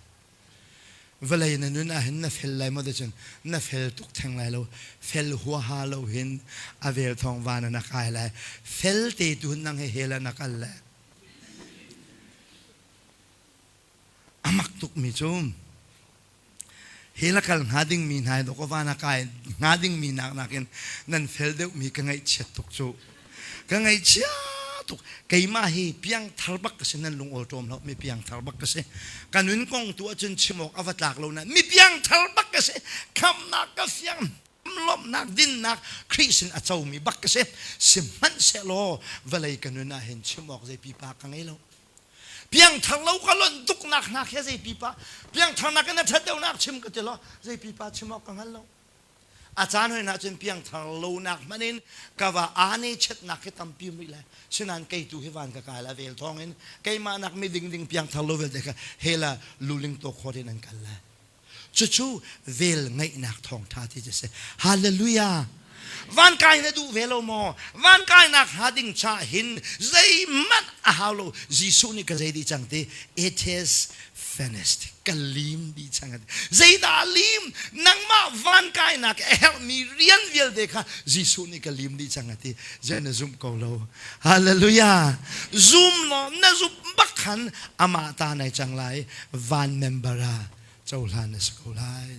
Vawlei na nun ahhin na fel lai maw ticun na fel tuk theng lai lo. Fel huaha lo hin a vel thawng van ah na kai lai. Fel te tu hin nang he hell ah na kal lai. A mak tukmi cu hell a kal hnga dingmi hna hi dawkaw van a kai hnga dingmi nak nakin nan fel deuhmi ka ngaihchiat tuk cu. Ka ngaihchia tuk. Keimah hi piangthar bak ka si nan lung awlṭawm hlah mi piangthar bak ka si. Ka nun kong tu ahcun chim awk a va tlak lo nain mi piangthar bak ka si. Khamhnak ka fiang lawmhnak dinnak Khrih sin a comi bak ka si. Sihmanhsehlaw vawlei ka nun ah hin chim awk zei pipa ka ngei lo. Piangthar lo ka lonh tuknak hna khi zei pipa piangtharnak in a ṭhat deuhnak chim ka ti lo zei pipa chim awk ka hngal lo. A caan hoi na cun piangthar lonak hmanh in ka va aa chetnak hi tampi rih lai. Sinain kei tu hi van ka kai la vel thawng in keimah nak mi ding ding piangthar lo vialte kha hela luling to khawt in an kal lai. Cucu vel ngeihnak thawngtha ti cu si. Hallelujah! Van kai na duh ve lo maw? Van kainak hnga ding cha hin zeihmanh a hau lo. Jesuh nih ka zei dih cang ti. It is. finished. Ka lim dih cang. Zeidah a lim? Nangmah van kainak a herhmi rian vialte kha Jesuh nih ka lim dih cang a ti. Zei na zumh ko lo. Hallelujah. Zum law na zumh bak khan amah ta nai cang lai. Van member ah cohlan na si ko lai.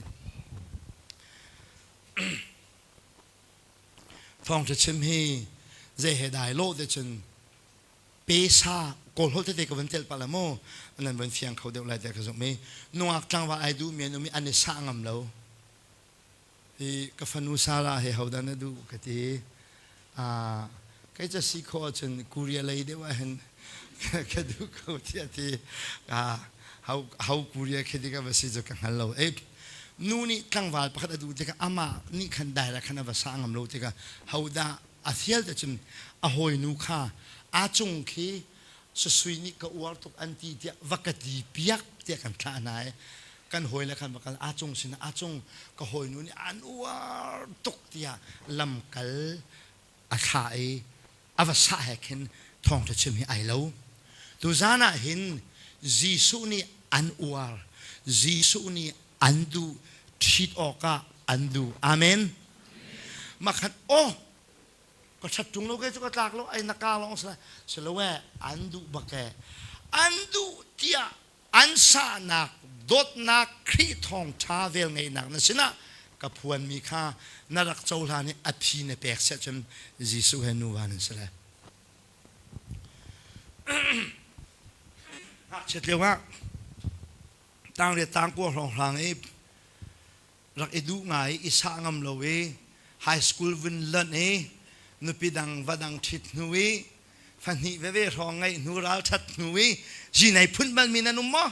Thawngṭha chim hi zei he dai lawh te cun pesa kawl holh tete ka van telh pah la mu nan van fiang kho deuh lai tiah ka zumh i nungak tlangval ai duhmi an um i an i sah ngam lo hi ka fanu Sarah he hodah na duh ka ti kei ca si khawh ahcun Korea lei deuh ah hin ka duh ko tiah ti how how Korea khi ding va si cu ka hngal lo e nu nih tlangval pakhat a duh tikah amah nih khan daira khan a va sah ngam lo tikah hodah a fial te cun a hawinu kha a cung khi susui nih ka uar tuk an ti tiah va ka ti piak tiah kan thlah hna i kan hawi le khan va kal a cung sin a cung ka hawinu nih an uar tuk tiah lamkal a thlah i a va sah he khin thawngṭha chim hi ai lo tuzan ah hin Jesuh nih an uar Jesuh nih an duh ṭhit awkah an duh amen makhat oh ka ṭhat ṭung lo ke cu ka tlak lo ai na ka lawng si si lo e an duh bak e an duh tiah an sahnak dawtnak Khrih thawngṭha vel ngeihnak na sinah ka phuanmi kha na rak cohlan i a phi na pek siah cun Jesuh he nuva nan si lai. Ngakchiat lio ah tangriat tangkua hrawnghrang i rak i duh ngai i sah ngam lo i high school vun lanh i nupi dang va dang ṭhit hnu i fahnih veve hrawng ngeih hnu ralṭhat hnu i zinei phun balmi nan um maw?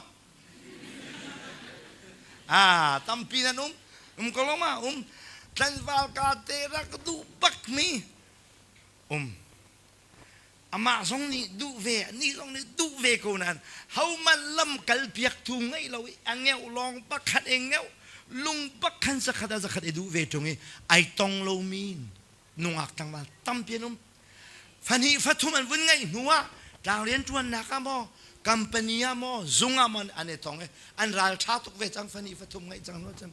Ah, tampi nan um. Um ko lo ma um. Tlanval ka te rak duh bakmi um. Amah zong nih duh ve, ni zong nih duh ve ko nain homan lam kal piak tu ngei lo i a ngeuh lawng pakhat e ngeuh lung pakhan zakhat a zakhat i duh ve ṭung i ai tong lomi nungak tlangval tampi an um fahnih fathum an vun ngeih hnu ah tlang rianṭuannak ah maw company ah maw zung ah maw an i tong i an ral ṭha tuk ve cang fahnih fathum ngeih cang hnu cun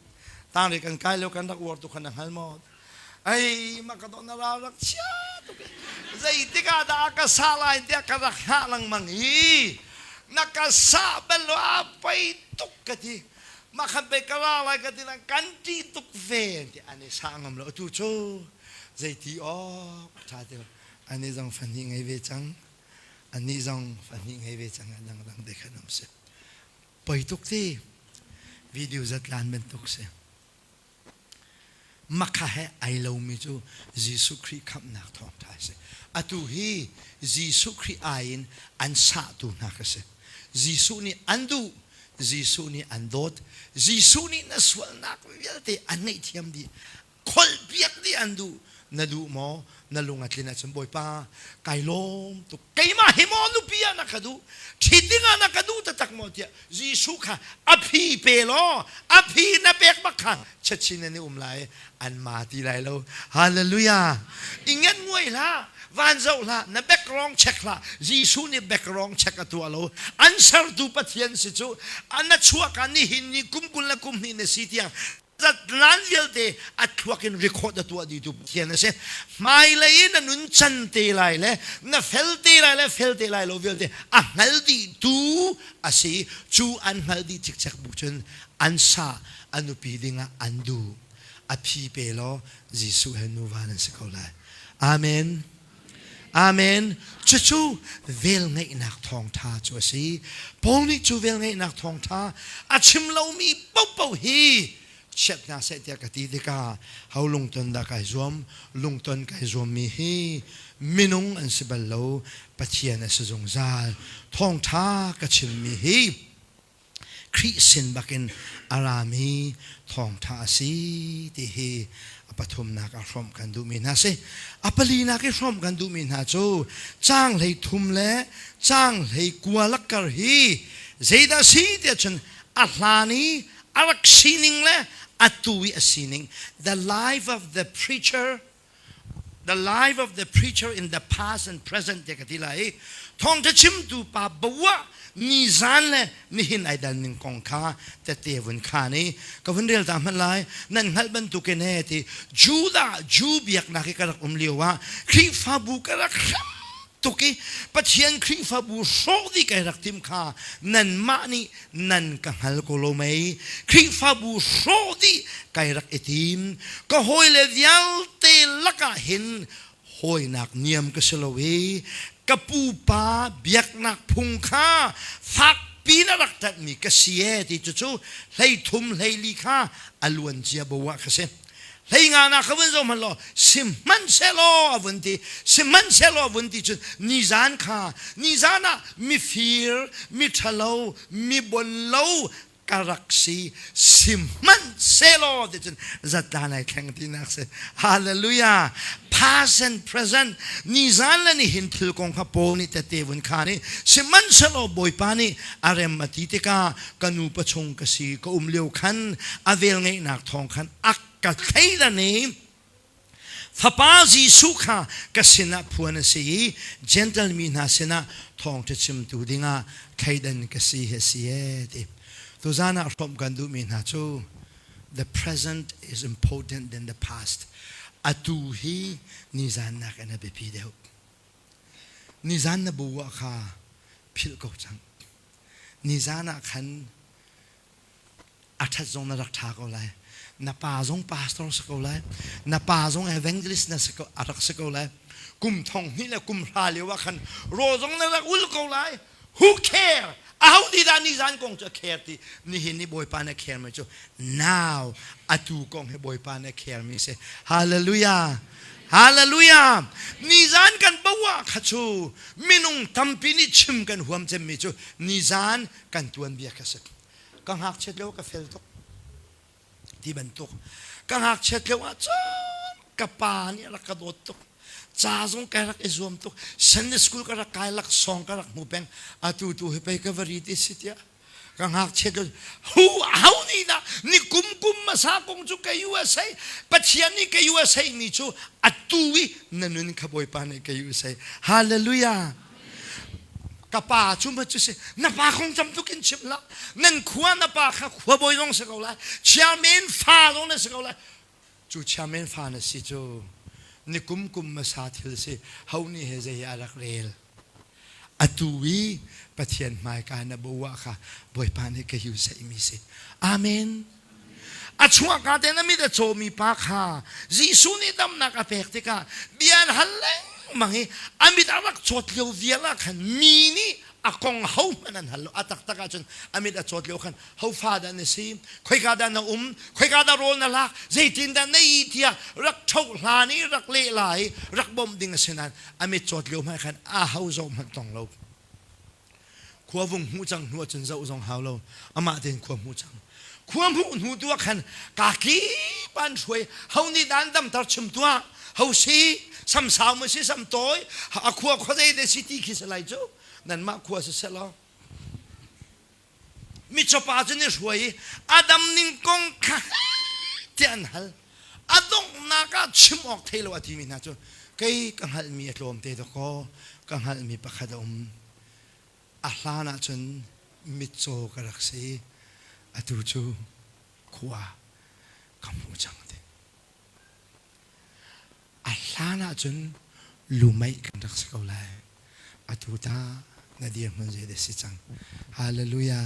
tangri kan kai lio kan rak uar tuk khan na hngal maw ai ma ka dawh na ral rak chia tuk zeitik ah dah ka sa lai tiah ka rak hngah lengmang hi na ka sa bal lo a pei tuk ka ti mah khan pei ka ra lai ka ti lang kan ṭih tuk ve ti an i sa ngam lo atu cu zeiti awk a ṭha ti lo ani zong fahnih ngei ve cang anih zong fahnih ngei ve cang dangdang te khan um si poi tuk ti video zatlan bantuk si Makha he ai lomi cu Jesuh Khrih khamhnak thawngṭha a si. Atu hi Jesuh Khrih ai in an sahtu hna ka si. Jesuh nih an duh, Jesuh nih an dawt, Jesuh nih na sualnak vialte an ngaihthiam dih, kholhpiak dih an duh. Na duh maw? Na lung a tlin ahcun Bawipa, kai lawm tuk. Keimah hi maw nupi ah na ka duh? Ṭhit ding ah na ka duh taktak maw? tiah Jesuh kha a phi pe law a phi na pek bak kha chiachin an i um lai an ma ti lai lo. Hallelujah! I nget nguai hlah, van zoh hlah, na background check hlah. Jesuh nih background check a tuah lo. An sertu Pathian si cu na chuahka nihin ni kum 20 le kum hnih na si tiang zatlan vialte a thluak in record a tuah dihtu Pathian a si. Hmailei in na nun can te lai le na fel te lai le fel te lai lo vialte a hngal dihtu a si. Cu an hngal dih cikcek bu cun an sa a nupi dingah an duh. A phi pe law Jesuh he nuva nan si ko lai. Amen. Amen. Cucu velngeihnak thawngṭha cu a si. Paul nih cu velngeihnak thawngṭha a chim lomi paohpaoh hi chiat hna seh tiah ka ti tikah ho lungton dah kai zuam? Lungton kai zuammi hi minung an si bal lo, Pathian a si zungzal. Thawngṭha ka chimmi hi Khrih sin bakin a rami thawngṭha a si ti hi a pathumnak ah hrawmh kan duhmi hna si. A palinak i hrawmh kan duhmi hna cu caang 13 le caang 19 lakkar hi zeidah si tiah cun a hlan i a rak sining le atu i a sining the life of the preacher. The life of the preacher in the past and present te ka ti lai i thawngtha chimtu pa bawa nizan le nihin ai dan ning kong kha tete vun khan i ka vun rel ta hmanh lai. Nan hngalh bantukin he ti Judah Jew biaknak i ka rak um lio ah Khrihfabu ka rak hram tuk i Pathian Khrihfabu hrawh dih kai rak tim kha nanmah nih nan ka hngal ko lo mei? Khrihfabu hrawh dih kai rak i tim. Ka hawile vialte lakah hin hawinak niam ka si lo i ka pupa biaknak phung kha fakpi na rak ṭanhmi ka si e ti cucu 13 hleili kha a luancia bo ah ka si. 15 nak kha vun zoh hmanh law, sihmanhsehlaw a vun ti, sihmanhsehlaw a vun ti cun nizan kha, nizan ah mifir, miṭhalo, mibonlo ka rak si, sihmanhsehlaw ti cun zatlan ai thleng tinak si. Hallelujah! Past and present, nizan le nihin thil kong kha Paul nih tette vun khan i sihmanhsehlaw Bawipa nih a rem a ti tikah ka nupa chung ka si ka um lio khan a velngeihnak thawng khan a ka thleidan i Fapa Jesuh kha ka sinah phuan a si i Gentle mi hna sinah thawngṭha chimtu dingah thleidan ka si hi a si ee ti. Tuzan ah hrawmh kan duhmi hna cu the present is important than the past. Atu hi nizan nakin a biapi deuh. Nizan na bu ah kha philh ko cang. Nizan ah khan a ṭhat zong na rak ṭha ko lai. Na pa zong pastor si ko lai. Na pa zong evangelist na si ko, a rak si ko lai. Kum thong hnih le kum hra lio ah khan raw zong na rak ul ko lai. Who care? Aho nih dah nizan kong cu a care ti? Nihin ni Bawipa nih a care mi cu now atu kong hi Bawipa nih a care mi si. Hallelujah. Hallelujah! Nizan kan boah kha cu minung tampi nih chim kan huam cemmi cu nizan kan tuanbia kha si. Ka ngakchiat lio ka fel tuk ti bantuk. Ka ngakchiat lio ah cun ka pa nih a rak ka dawt tuk. Ca zong ka rak i zuam tuk. Sunday school ka rak kai laksawng ka rak hmu peng. Atu tu hi pei ka va ri ti si tiah ka ngakchiat lio hu aho nih dah ni kum kum hmasa kong cu ka USA Pathian nih ka USA mi cu atu i na nun kha Bawipa nih ka USA. Hallelujah! Ka pa cu ma cu si na pa kong tam tuk in chim la nan khua na pa kha khua bawi zong si ko lai, chairman fa zong na si ko lai. Cu chairman fa na si cu ni kum kum hmasa thil si ho nih he zei a rak rel? Atu i Pathian hmaika na bo ah kha Bawipa nih ka hiu saihmi si. Amen. A chuahka te na mit a cawmi pa kha Jesuh nih damnak a pek tikah bia an hal lengmang i a mit a rak cawt lio vial ah khan mi nih a kong hohmanh an hal lo. A taktak ahcun a mit a cawt lio khan hofa dah na si, khoika dah na um, khoika dah rawl na lak, zeitin dah na i tiah rak ṭhoh hlan i rak leh lai, rak bawmh ding a si nain a mit cawt lio hmanh khan a ho zoh hmanh tong lo. Khua vung hmuh cang hnu ahcun zoh zong hau lo, amah tein khua hmuh cang. Khua hmuh hnu tu ah khan kaki pan hruai, ho nih dah an damter chim tuah, ho si, samsau ma si samtawi, a khua khuazei de si ti khi si lai cu, nanmah khua si seh law. Michawpa cu nih hruai i a dam ning kong kha tiah an hal. A donghnak ah chim awk thei lo a timi hna cu kei ka hngalhmi a tlawm te dawkaw ka hngalhmi pakhat a um. A hlan ah cun mitcaw ka rak si, atu cu khua ka hmu cang ti. A hlan ahcun lumeih kan rak si ko lai. Atu ta na dirhmun zei dah si cang. Hallelujah.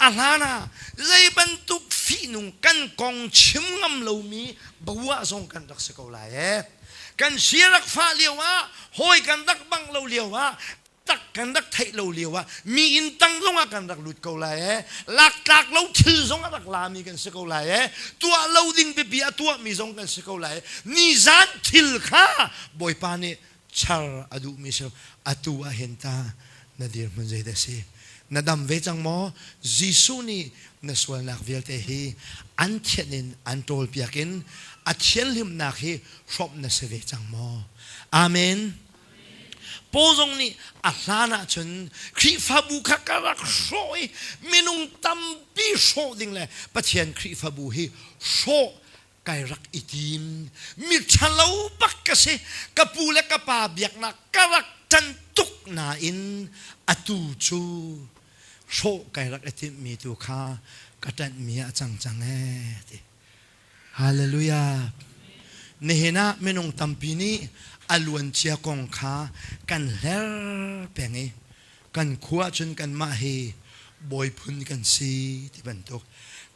A hlan ah zei bantuk fihnung kan kong chim ngam lomi bawa zong kan rak si ko lai ee. Kan si rak fah lio ah, hawi kan rak bang lo lio ah, tak kan rak theih lo lio ah mi inn tang zong ah kan rak lut ko lai ee. Laktlak lo thil zong a rak lami kan si ko lai ee. Tuah lo ding biapi a tuahmi zong kan si ko lai ee. Nizan thil kha Bawipa nih char a duhmi si. Atu ah hin ta na dirhmun zeidah si? Na dam ve cang maw? Jesuh nih na sualnak vialte hi an thianh in an ṭawlpiak in a thianhlimnak hi hrawmh na si ve cang maw? Amen. Paul zong nih a hlan ahcun Khrihfabu kha ka rak hrawh i minung tampi hrawh ding le Pathian Khrihfabu hi hrawh. Kai rak i tim. Mi ṭhalo bak ka si. Ka pu le ka pa biaknak ka rak ṭan tuk nain atu cu hrawh kai rak i timhmi tu kha ka ṭanhmi ah a cang cang ee ti. Hallelujah. Nihin ah minung tampi nih a luancia kong kha kan hler peng i kan khua cun kanmah hi bawiphun kan si ti bantuk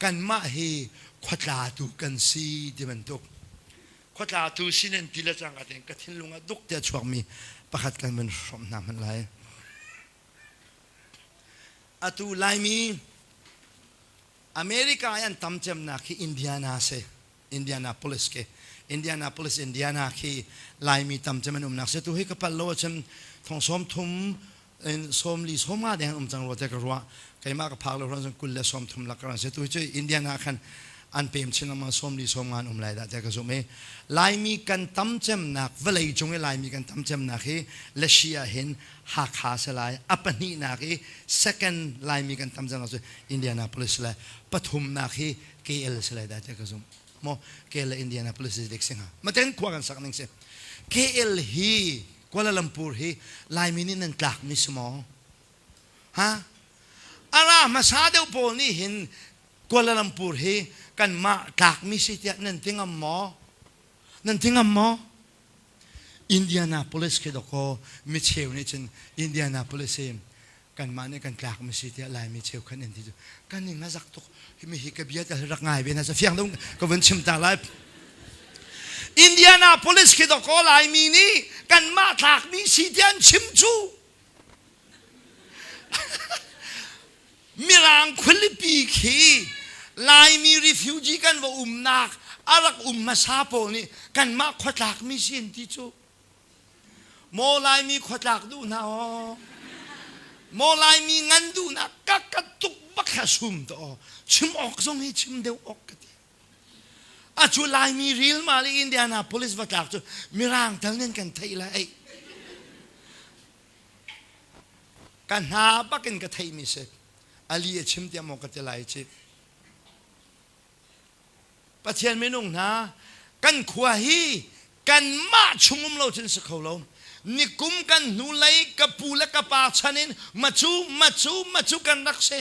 kanmah hi khuatlatu kan si ti bantuk khuatlatu sin in ti le cangka tein ka thinlung ah duk te a chuakmi pakhat kan van hrawmh hna hmanh lai. Atu Laimi America i an tam cemnak khi Indiana si. Indianapolis khi. Indianapolis, Indiana khi Laimi tam cem an umnak si. Tu hi ka pal lo ahcun thong sawm thum in sawm li sawm nga deng um cang rua te ka ruah. Keimah ka phak lo hran cun 20 le 30 lak ka si. Tu hi cu Indiana khan an pem chin lengmang sawm li sawm nga an um lai dah tiah ka zumh i Laimi kan tam cemnak vawlei cung i Laimi kan tam cemnak hi Lasi ah hin Hakha si lai. A pahnihnak i second Laimi kan tam cemnak cu Indianapolis le pathumnak hi KL si lai dah tiah ka zumh. Maw KL le Indianapolis hi dik si hnga. Maten khua kan sak ning si. KL hi Kuala Lumpur hi Laimi nih nan tlak mi si maw? Ha? Ara hmasa deuh pawl nih hin Kuala Lumpur hi kanmah tlak mi si tiah nan ti ngam maw? Nan ti ngam maw? Indianapolis khi dawkaw micheu nih cun Indianapolis hi kanmah nih kan tlak mi si tiah Laimi cheukhat an ti cu kan ning a zak tuk mi hi ka bia tal rak ngai ve na sa fiang dong ka vun chim ta lai Indianapolis khi dawkaw Laimi nih kanmah tlak mi si tiah an chim cu Mirang khualipi khi Laimi refugee kan va umnak a rak um hmasa pawl nih kanmah khuatlak mi si an ti cu. Maw Laimi khuatlak duh hna aw. Maw Laimi ngan duhnak ka ka tuk bak kha sum to aw. Chim awk zong hi chim deuh awk ka ti. A cu Laimi ril ma le Indianapolis va tlak cu Mirang tal nin kan theih lai ei. Ka hna bakin ka theihmi si. Ali a chim tiah maw ka ti lai ci. Pathian minung hna kan khua hi kanmah chung um lo cun si kho lo. Nikum kan hnulei ka pu le ka pa chan in macu macu macu kan rak si.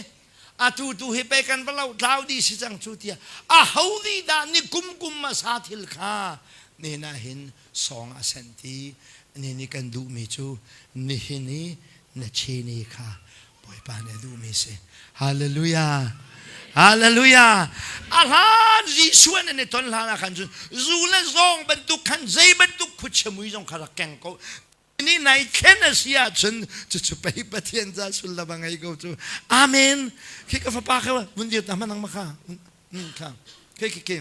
Atu tu hi pe kan va lo tlau dih si cang cu tiah a ho nih dah nikum kum hmasa thil kha nihin ah hin sawng a senh ti ni nih kan duhmi cu nihin i na chini kha Bawipa nih a duhmi si. Hallelujah. Hallelujah. A hlan Jesuh an i ton hlan ah khan cun zu le zawng bantuk khan zei bantuk khuachia mui zong kha rak keng ko. Ni nai thlen a si ahcun cucu pei Pathian ca sullam a ngei ko cu. Amen. Khi ka fapa kha vun dir ta hmanang ma kha. Kha. Khi khi khi.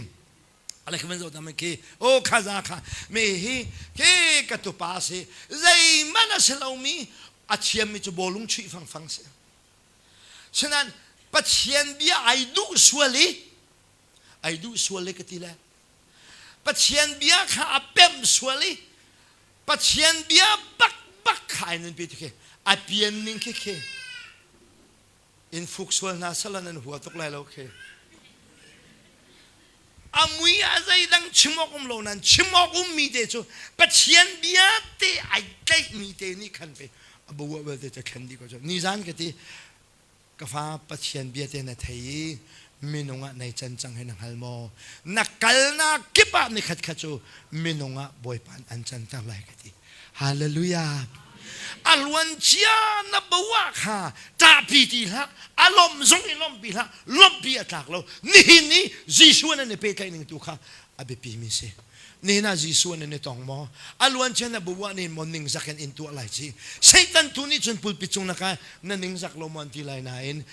Ale kha zo dam khi o kha za kha me hi ke ka tupa si zeihmanh a si lomi a thiammi cu bawlung chuih fangfang si sinan Pathian bia ai duh sual i ai duh sual i ka ti le Pathian bia kha a pemh sual i Pathian bia bak bak kha ai nun pi ti khi a pian ning khi khi In fuk sual hna sala nan hua tuk lai lo khi. A mui ah zeidang chim awk um lo nan chim awk ummi te cu Pathian bia te ai tlaihmi te nih khan pe a bua belte cu thlen dih ko cu. Nizan ka ti ka fa Pathian bia te na thei i minung ah nei can cang hi na hngal maw? Na kalnak kip ah nikhat khat cu minung ah Bawipa an canter lai ka ti. Hallelujah. A luancia na bo ah kha ṭahpi ti hlah, a lawmh zong i lawmhpi hlah, lawmhpi a tlak lo. Nihin ni Jesuh nan i pehtlaih ning tu kha a biapi mi si. Nihin ah Jesuh nan i tong maw? A luancia na bo ah nin maw ningzak in in tuah lai ci. Satan tu nih cun pulpit cung na kai na ningzak lo maw an ti lai nain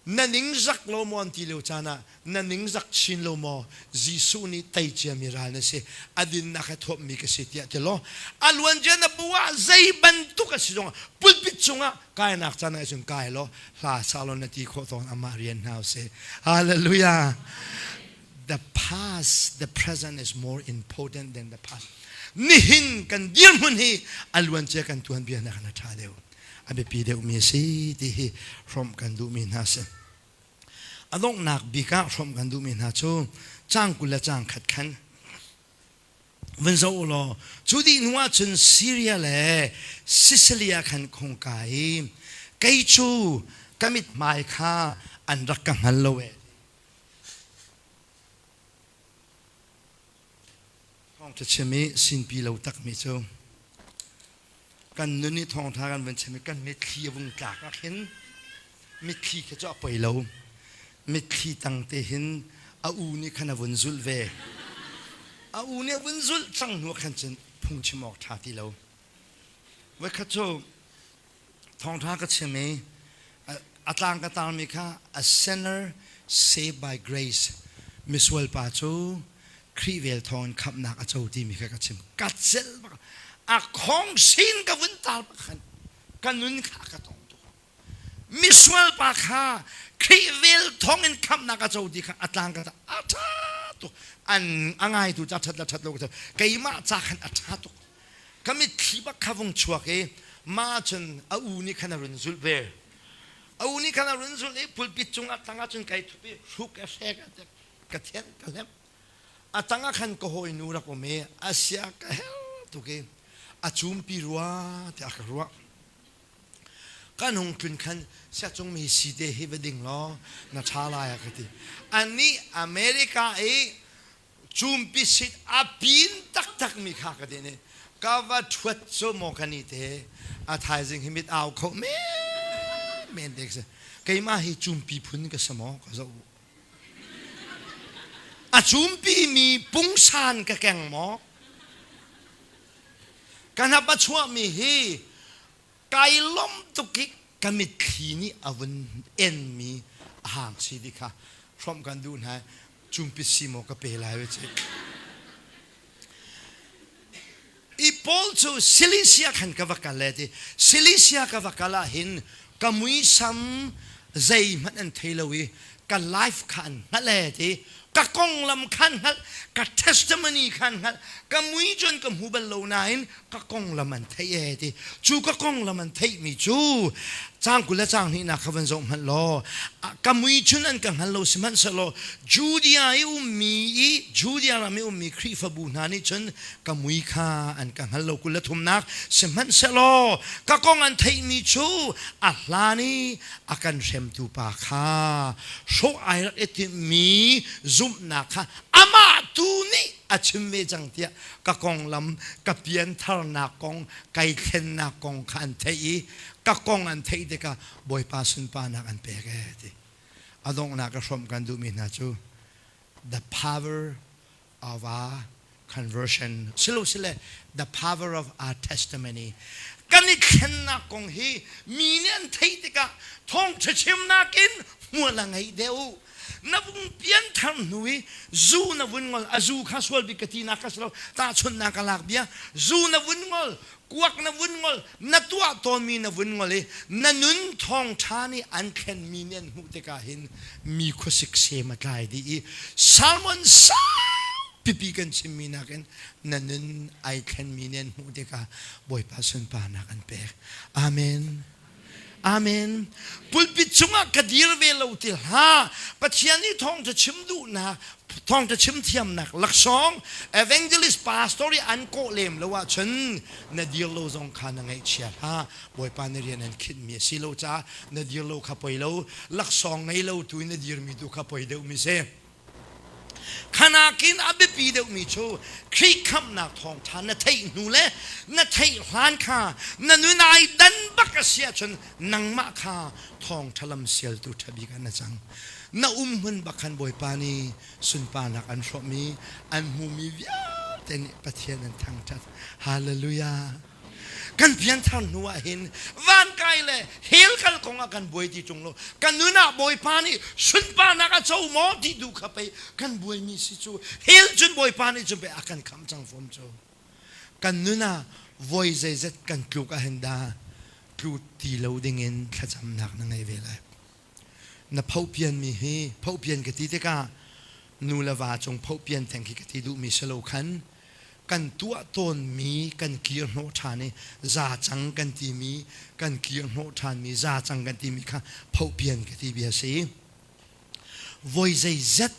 Na ningzak lo maw an ti lio caan ah na ningzak chin lo maw? Jesuh nih tei ciami ral na si, a dinnak he thuammi ka si tiah ti law a luancia na bu ah zei bantuk a si zongah pulpit cungah kainak caan ah cun kai law hla sa law na ti khawh tawn amah rian hna usih. Hallelujah. The past, the present is more important than the past. Nihin kan dirhmun hi a luancia kan tuanbia nakin a ṭha deuh. A biapi deuhmi a si ti hi hrawmh kan duhmi hna a si. A donghnak bik ah hrawmh kan duhmi hna cu caang 20 le caang khat khan vun zoh u law cu dih hnu ah cun Syria le Sicily ah khan khung kai i kei cu ka mithmai kha an rak ka hngal lo ee. Thawngṭha chim i sinpi lo takmi cu kan nun i thawngṭha kan vun chim i kan mitthli a vung tlak ah khin mitthli khi cu a poi lo. Mitthli tang te hin a u nih khan a vun zulh ve. A u nih a vun zulh cang hnu ah khan cun phungchim awk ṭha ti lo. Voikhat cu thawngṭha ka chim i a tlang ka tarmi kha a sinner saved by grace misual pa cu Khrih vel thawngin khamhnak a co timi kha ka chim ka celh bak a khong sin ka vun tar bak khan ka nun kha ka tong tuk misual pa kha Khrih vel thawngin khamhnak a co ti kha a tlang ka a ṭha tuk an a ngaitu ca ṭhat la ṭhat lo ka keimah ca khan a ṭha tuk Ka mitthli bak kha vung chuak i mah cun a u nih khan a run zulh ve. A u nih khan a run zulh i pulpit cungah tangah cun kai thup i hruk a hrek a ka thianh ka hlemh. A tangah khan ka hawinu rak um i a sia ka her tuk i a cumpi rua tiah ka ruah. Kan hung tlun khan siacung mi si te hi va ding law na ṭha lai a ka ti. Anih America i cumpi sit a pin taktak mi kha ka din i ka va ṭhuat cu maw ka ni te a thaizing hi mit au kho men men te si keimah hi cumpi phun ka si maw ka zoh a cumpi mi pungsan ka keng maw ka hnap a chuah mi hi kai lawm tuk i ka mitthli nih a vun enmi a hang si ti kha hrawmh kan duh hna cumpi si maw ka pe lai ci i Paul cu Cilicia khan ka va kal le ti Cilicia ka va kal ah hin ka muisam zeihmanh an thei lo i ka life kha an hngalh e ti ka konglam kha an hngalh ka testimony kha an hngalh ka mui cun ka hmu bal lo nain ka konglam an theih e ti cu ka konglam an theihmi cu caang 20 le caang hnihnak kha van zoh hmanh law ka mui chun an ka hngal lo sihmanhsehlaw Judea i ummi i Judea ram i ummi Khrihfabu hna nih cun ka mui kha an ka hngal lo 23nak sihmanhsehlaw ka kong an theihmi cu a hlan i a kan hremtu pa kha hrawh ai rak i timhmi zumhnak kha amah tu nih a chim ve cang tiah ka konglam ka piantharnak kong kai thlennak kong kha an theih i ka kong an theih tikah Bawipa sunparnak an pek ee ti a donghnak ka hrawmh kan duhmi hna cu the power of our conversion silosile the power of our testimony kan i thlennak kong hi mi nih an theih tikah thawngṭha chimnak in hmual a ngei deuh na vung pianthar hnu i zu na vun ngol a zu kha sual bik ka ti nak ka si lo tahchunhnak ka lak bia zu na vun ngol kuak na vun ngol na tuah tawnmi na vun ngol i na nun thawngṭha nih an thlenmi nih an hmuh tikah hin mi khuasik sem a tlai dih i sermon pipi kan chimmi nakin na nun ai thlenmi nih an hmuh tikah Bawipa sunparnak an pek amen Amen. Pulpit cungah ka dir ve lo ti hlah. Pathian nih thawngtha chim duhnak, thawngtha chim thiamnak laksawng, evangelist pastor i an kawh lem lo ahcun na dir lo zong kha na ngaihchia hlah. Bawipa na rian an khinhmi a si lo caah na dir lo kha poi lo. Laksawng ngei lo tu in na dirmi tu kha poi deuhmi si. Khanakin a biapi deuhmi cu Khrih khamhnak thawngṭha na theih hnu le na theih hlan kha na nun ai dan bak a si ahcun nangmah kha thawngṭha lam sialtu ṭha bik ah na cang. Na um hmun bak khan Bawipa nih sunparnak an hrawmh i an hmumi vialte nih Pathian an thangṭhat. Hallelujah! Kan pianthar hnu ah hin van kai le hell kal kong ah kan buai ti ṭung lo. Kan nun ah Bawipa nih sunparnak a co maw ti duh kha pei kan buaimi si cu. Hell cun Bawipa nih cun pei a kan khamh cang fom cu. Kan nun ah voi zeizat kan tluk ah hin dah tlu ti lo dingin thlacamnak na ngei ve lai. Na phohpianmi hi phohpian ka ti tikah nu le va cung phohpian theng khi ka ti duhmi si lo khan kan tuah tawnmi kan kir hnawh ṭhan i za cang kan timi kan kir hnawh ṭhanmi za cang kan timi kha phohpian ka ti bia si. Voi zeizat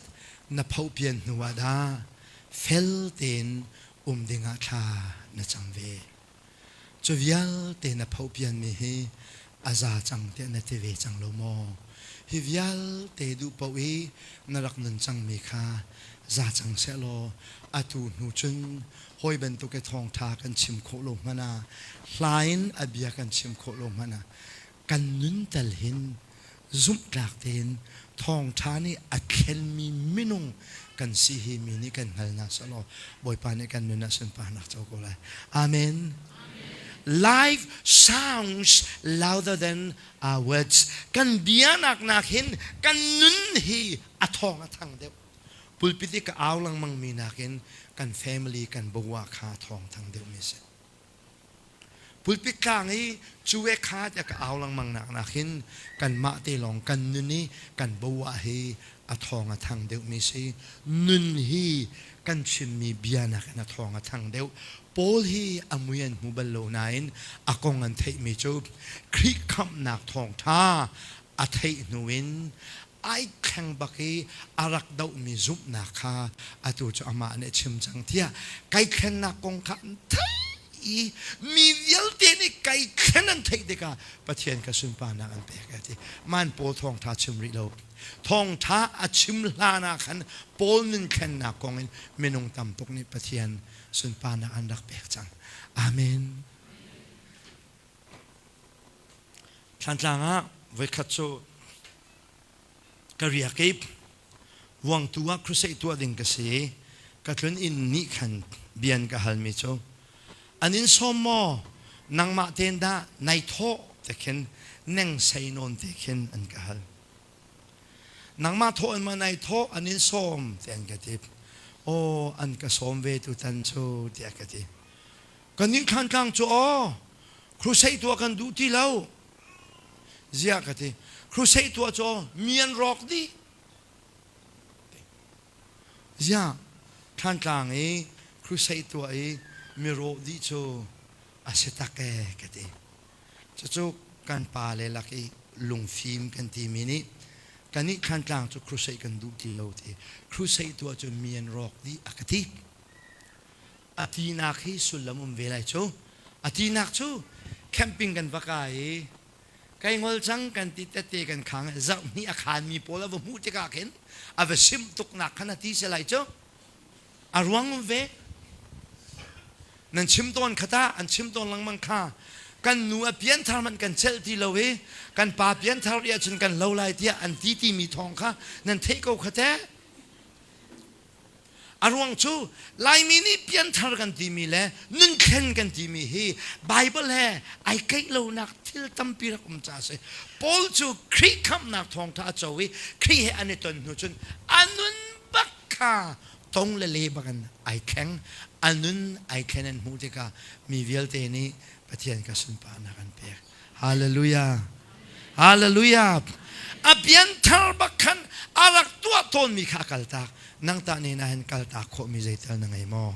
na phohpian hnu ah dah fel tein um dingah thla na cam ve? Cu vialte na phohpianmi hi a za cang tiah na ti ve cang lo maw? Hi vialte duh paoh i na rak nun cangmi kha za cang sehlaw atu hnu cun hawi bantuk i thawngṭha kan chim khawh lo hmanh ah hla in a bia kan chim khawh lo hmanh ah kan nun tal hin zumhtlak tein thawngṭha nih a thlenmi minung kan si hi mi nih kan hngal hna sehlaw Bawipa nih kan nun ah sunparnak co ko lai. Amen. Life sounds louder than our words. Kan bianak nak hin kan nun hi a thawng a thang deuh. Pulpit i ka au lengmang mi nakin kan family kan bawa kha thawng thang deuh mi si. Pulpit tlang i cu e kha tiah ka au lengmang nak nakin kanmah te lawng kan nun i kan bo ah hi a thawng a thang deuhmi si. Nun hi kan chimmi bia nakin a thawng a thang deuh. Paul hi a mui an hmu bal lo nain a kong an theihmi cu Khrih khamhnak thawngṭha a theih hnu in ai thleng bak i a rak dohmi zumhnak kha atu cu amah nih a chim cang tiah kai thlennak kong kha an theih i mi vialte nih kai thlen an theih tikah Pathian ka sunparnak an pek a ti. Man Paul thawngṭha chim rih lo. Thawngṭha a chim hlan ah khan Paul nun thlennak kong in minung tam tuk nih Pathian sunparnak an rak pek cang. Amen. Thlantlang ah voikhat cu ka riak i Vuangtu ah crusade tuah ding ka si. Ka tlun inn nih khan bian ka halmi cu an in sawm maw nangmah tein dah nai thawh te khin neng sei nawn te khin an ka hal. Nangmah thawh in ma nai thawh an in sawm te an ka ti. Aw an ka sawm ve tutan cu tiah ka ti. Kan Thlantlang cu aw crusade tuah kan duh ti lo. Ziah ka ti. Crusade tuah cu aw mi an rawk dih. Ziah Thlantlang i crusade tuah i mi rawh dih cu a si tak ee ka ti. Cucu kan pa le lak i lungfim kan timi nih kannih Thlantlang cu crusade kan duh ti lo ti. Crusade tuah cu mi an rawk dih a ka ti. A tinak hi sullam um ve lai cu. A tinak cu camping kan va kai i kai ngol cang kan ti tette kan khang zarh hnih a khanmi pawl a va hmuh tikah khin a va simh tuknak khan a ti si lai cu. A ruang um ve. Nan chim tawn khata an chim tawn lengmang kha kan nu a pianthar hmanh kan celh ti lo i kan pa pianthar rih ahcun kan lo lai tiah an ti timi thawng kha nan theih ko kha teh. A ruang cu Laimi nih pianthar kan timi le nunthlen kan timi hi Bible he ai keih lonak thil tampi rak um ca a si. Paul cu Khrih khamhnak thawngṭha a co i Khrih he an i ton hnu cun a nun bak kha tong le le bak in ai thleng. A nun ai thlen an hmuh tikah mi vialte nih Pathian ka sunparnak an pek. Hallelujah. Hallelujah. A pianthar bak khan a rak tuah tawnmi kha a kaltak. Nang tah ni na hin kaltak khawhmi zeital na ngei maw?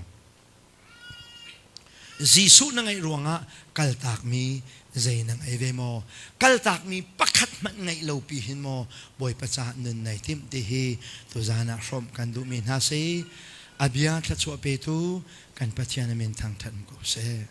Jesuh na ngeih ruangah kaltakmi zei na ngei ve maw? Kaltakmi pakhat hmanh ngeih lo pi hin maw Bawipa caah nun nai timh ti hi tuzan ah hrawmh kan duhmi hna si. A bia thluachuah petu kan Pathian a min thangṭhat ko seh.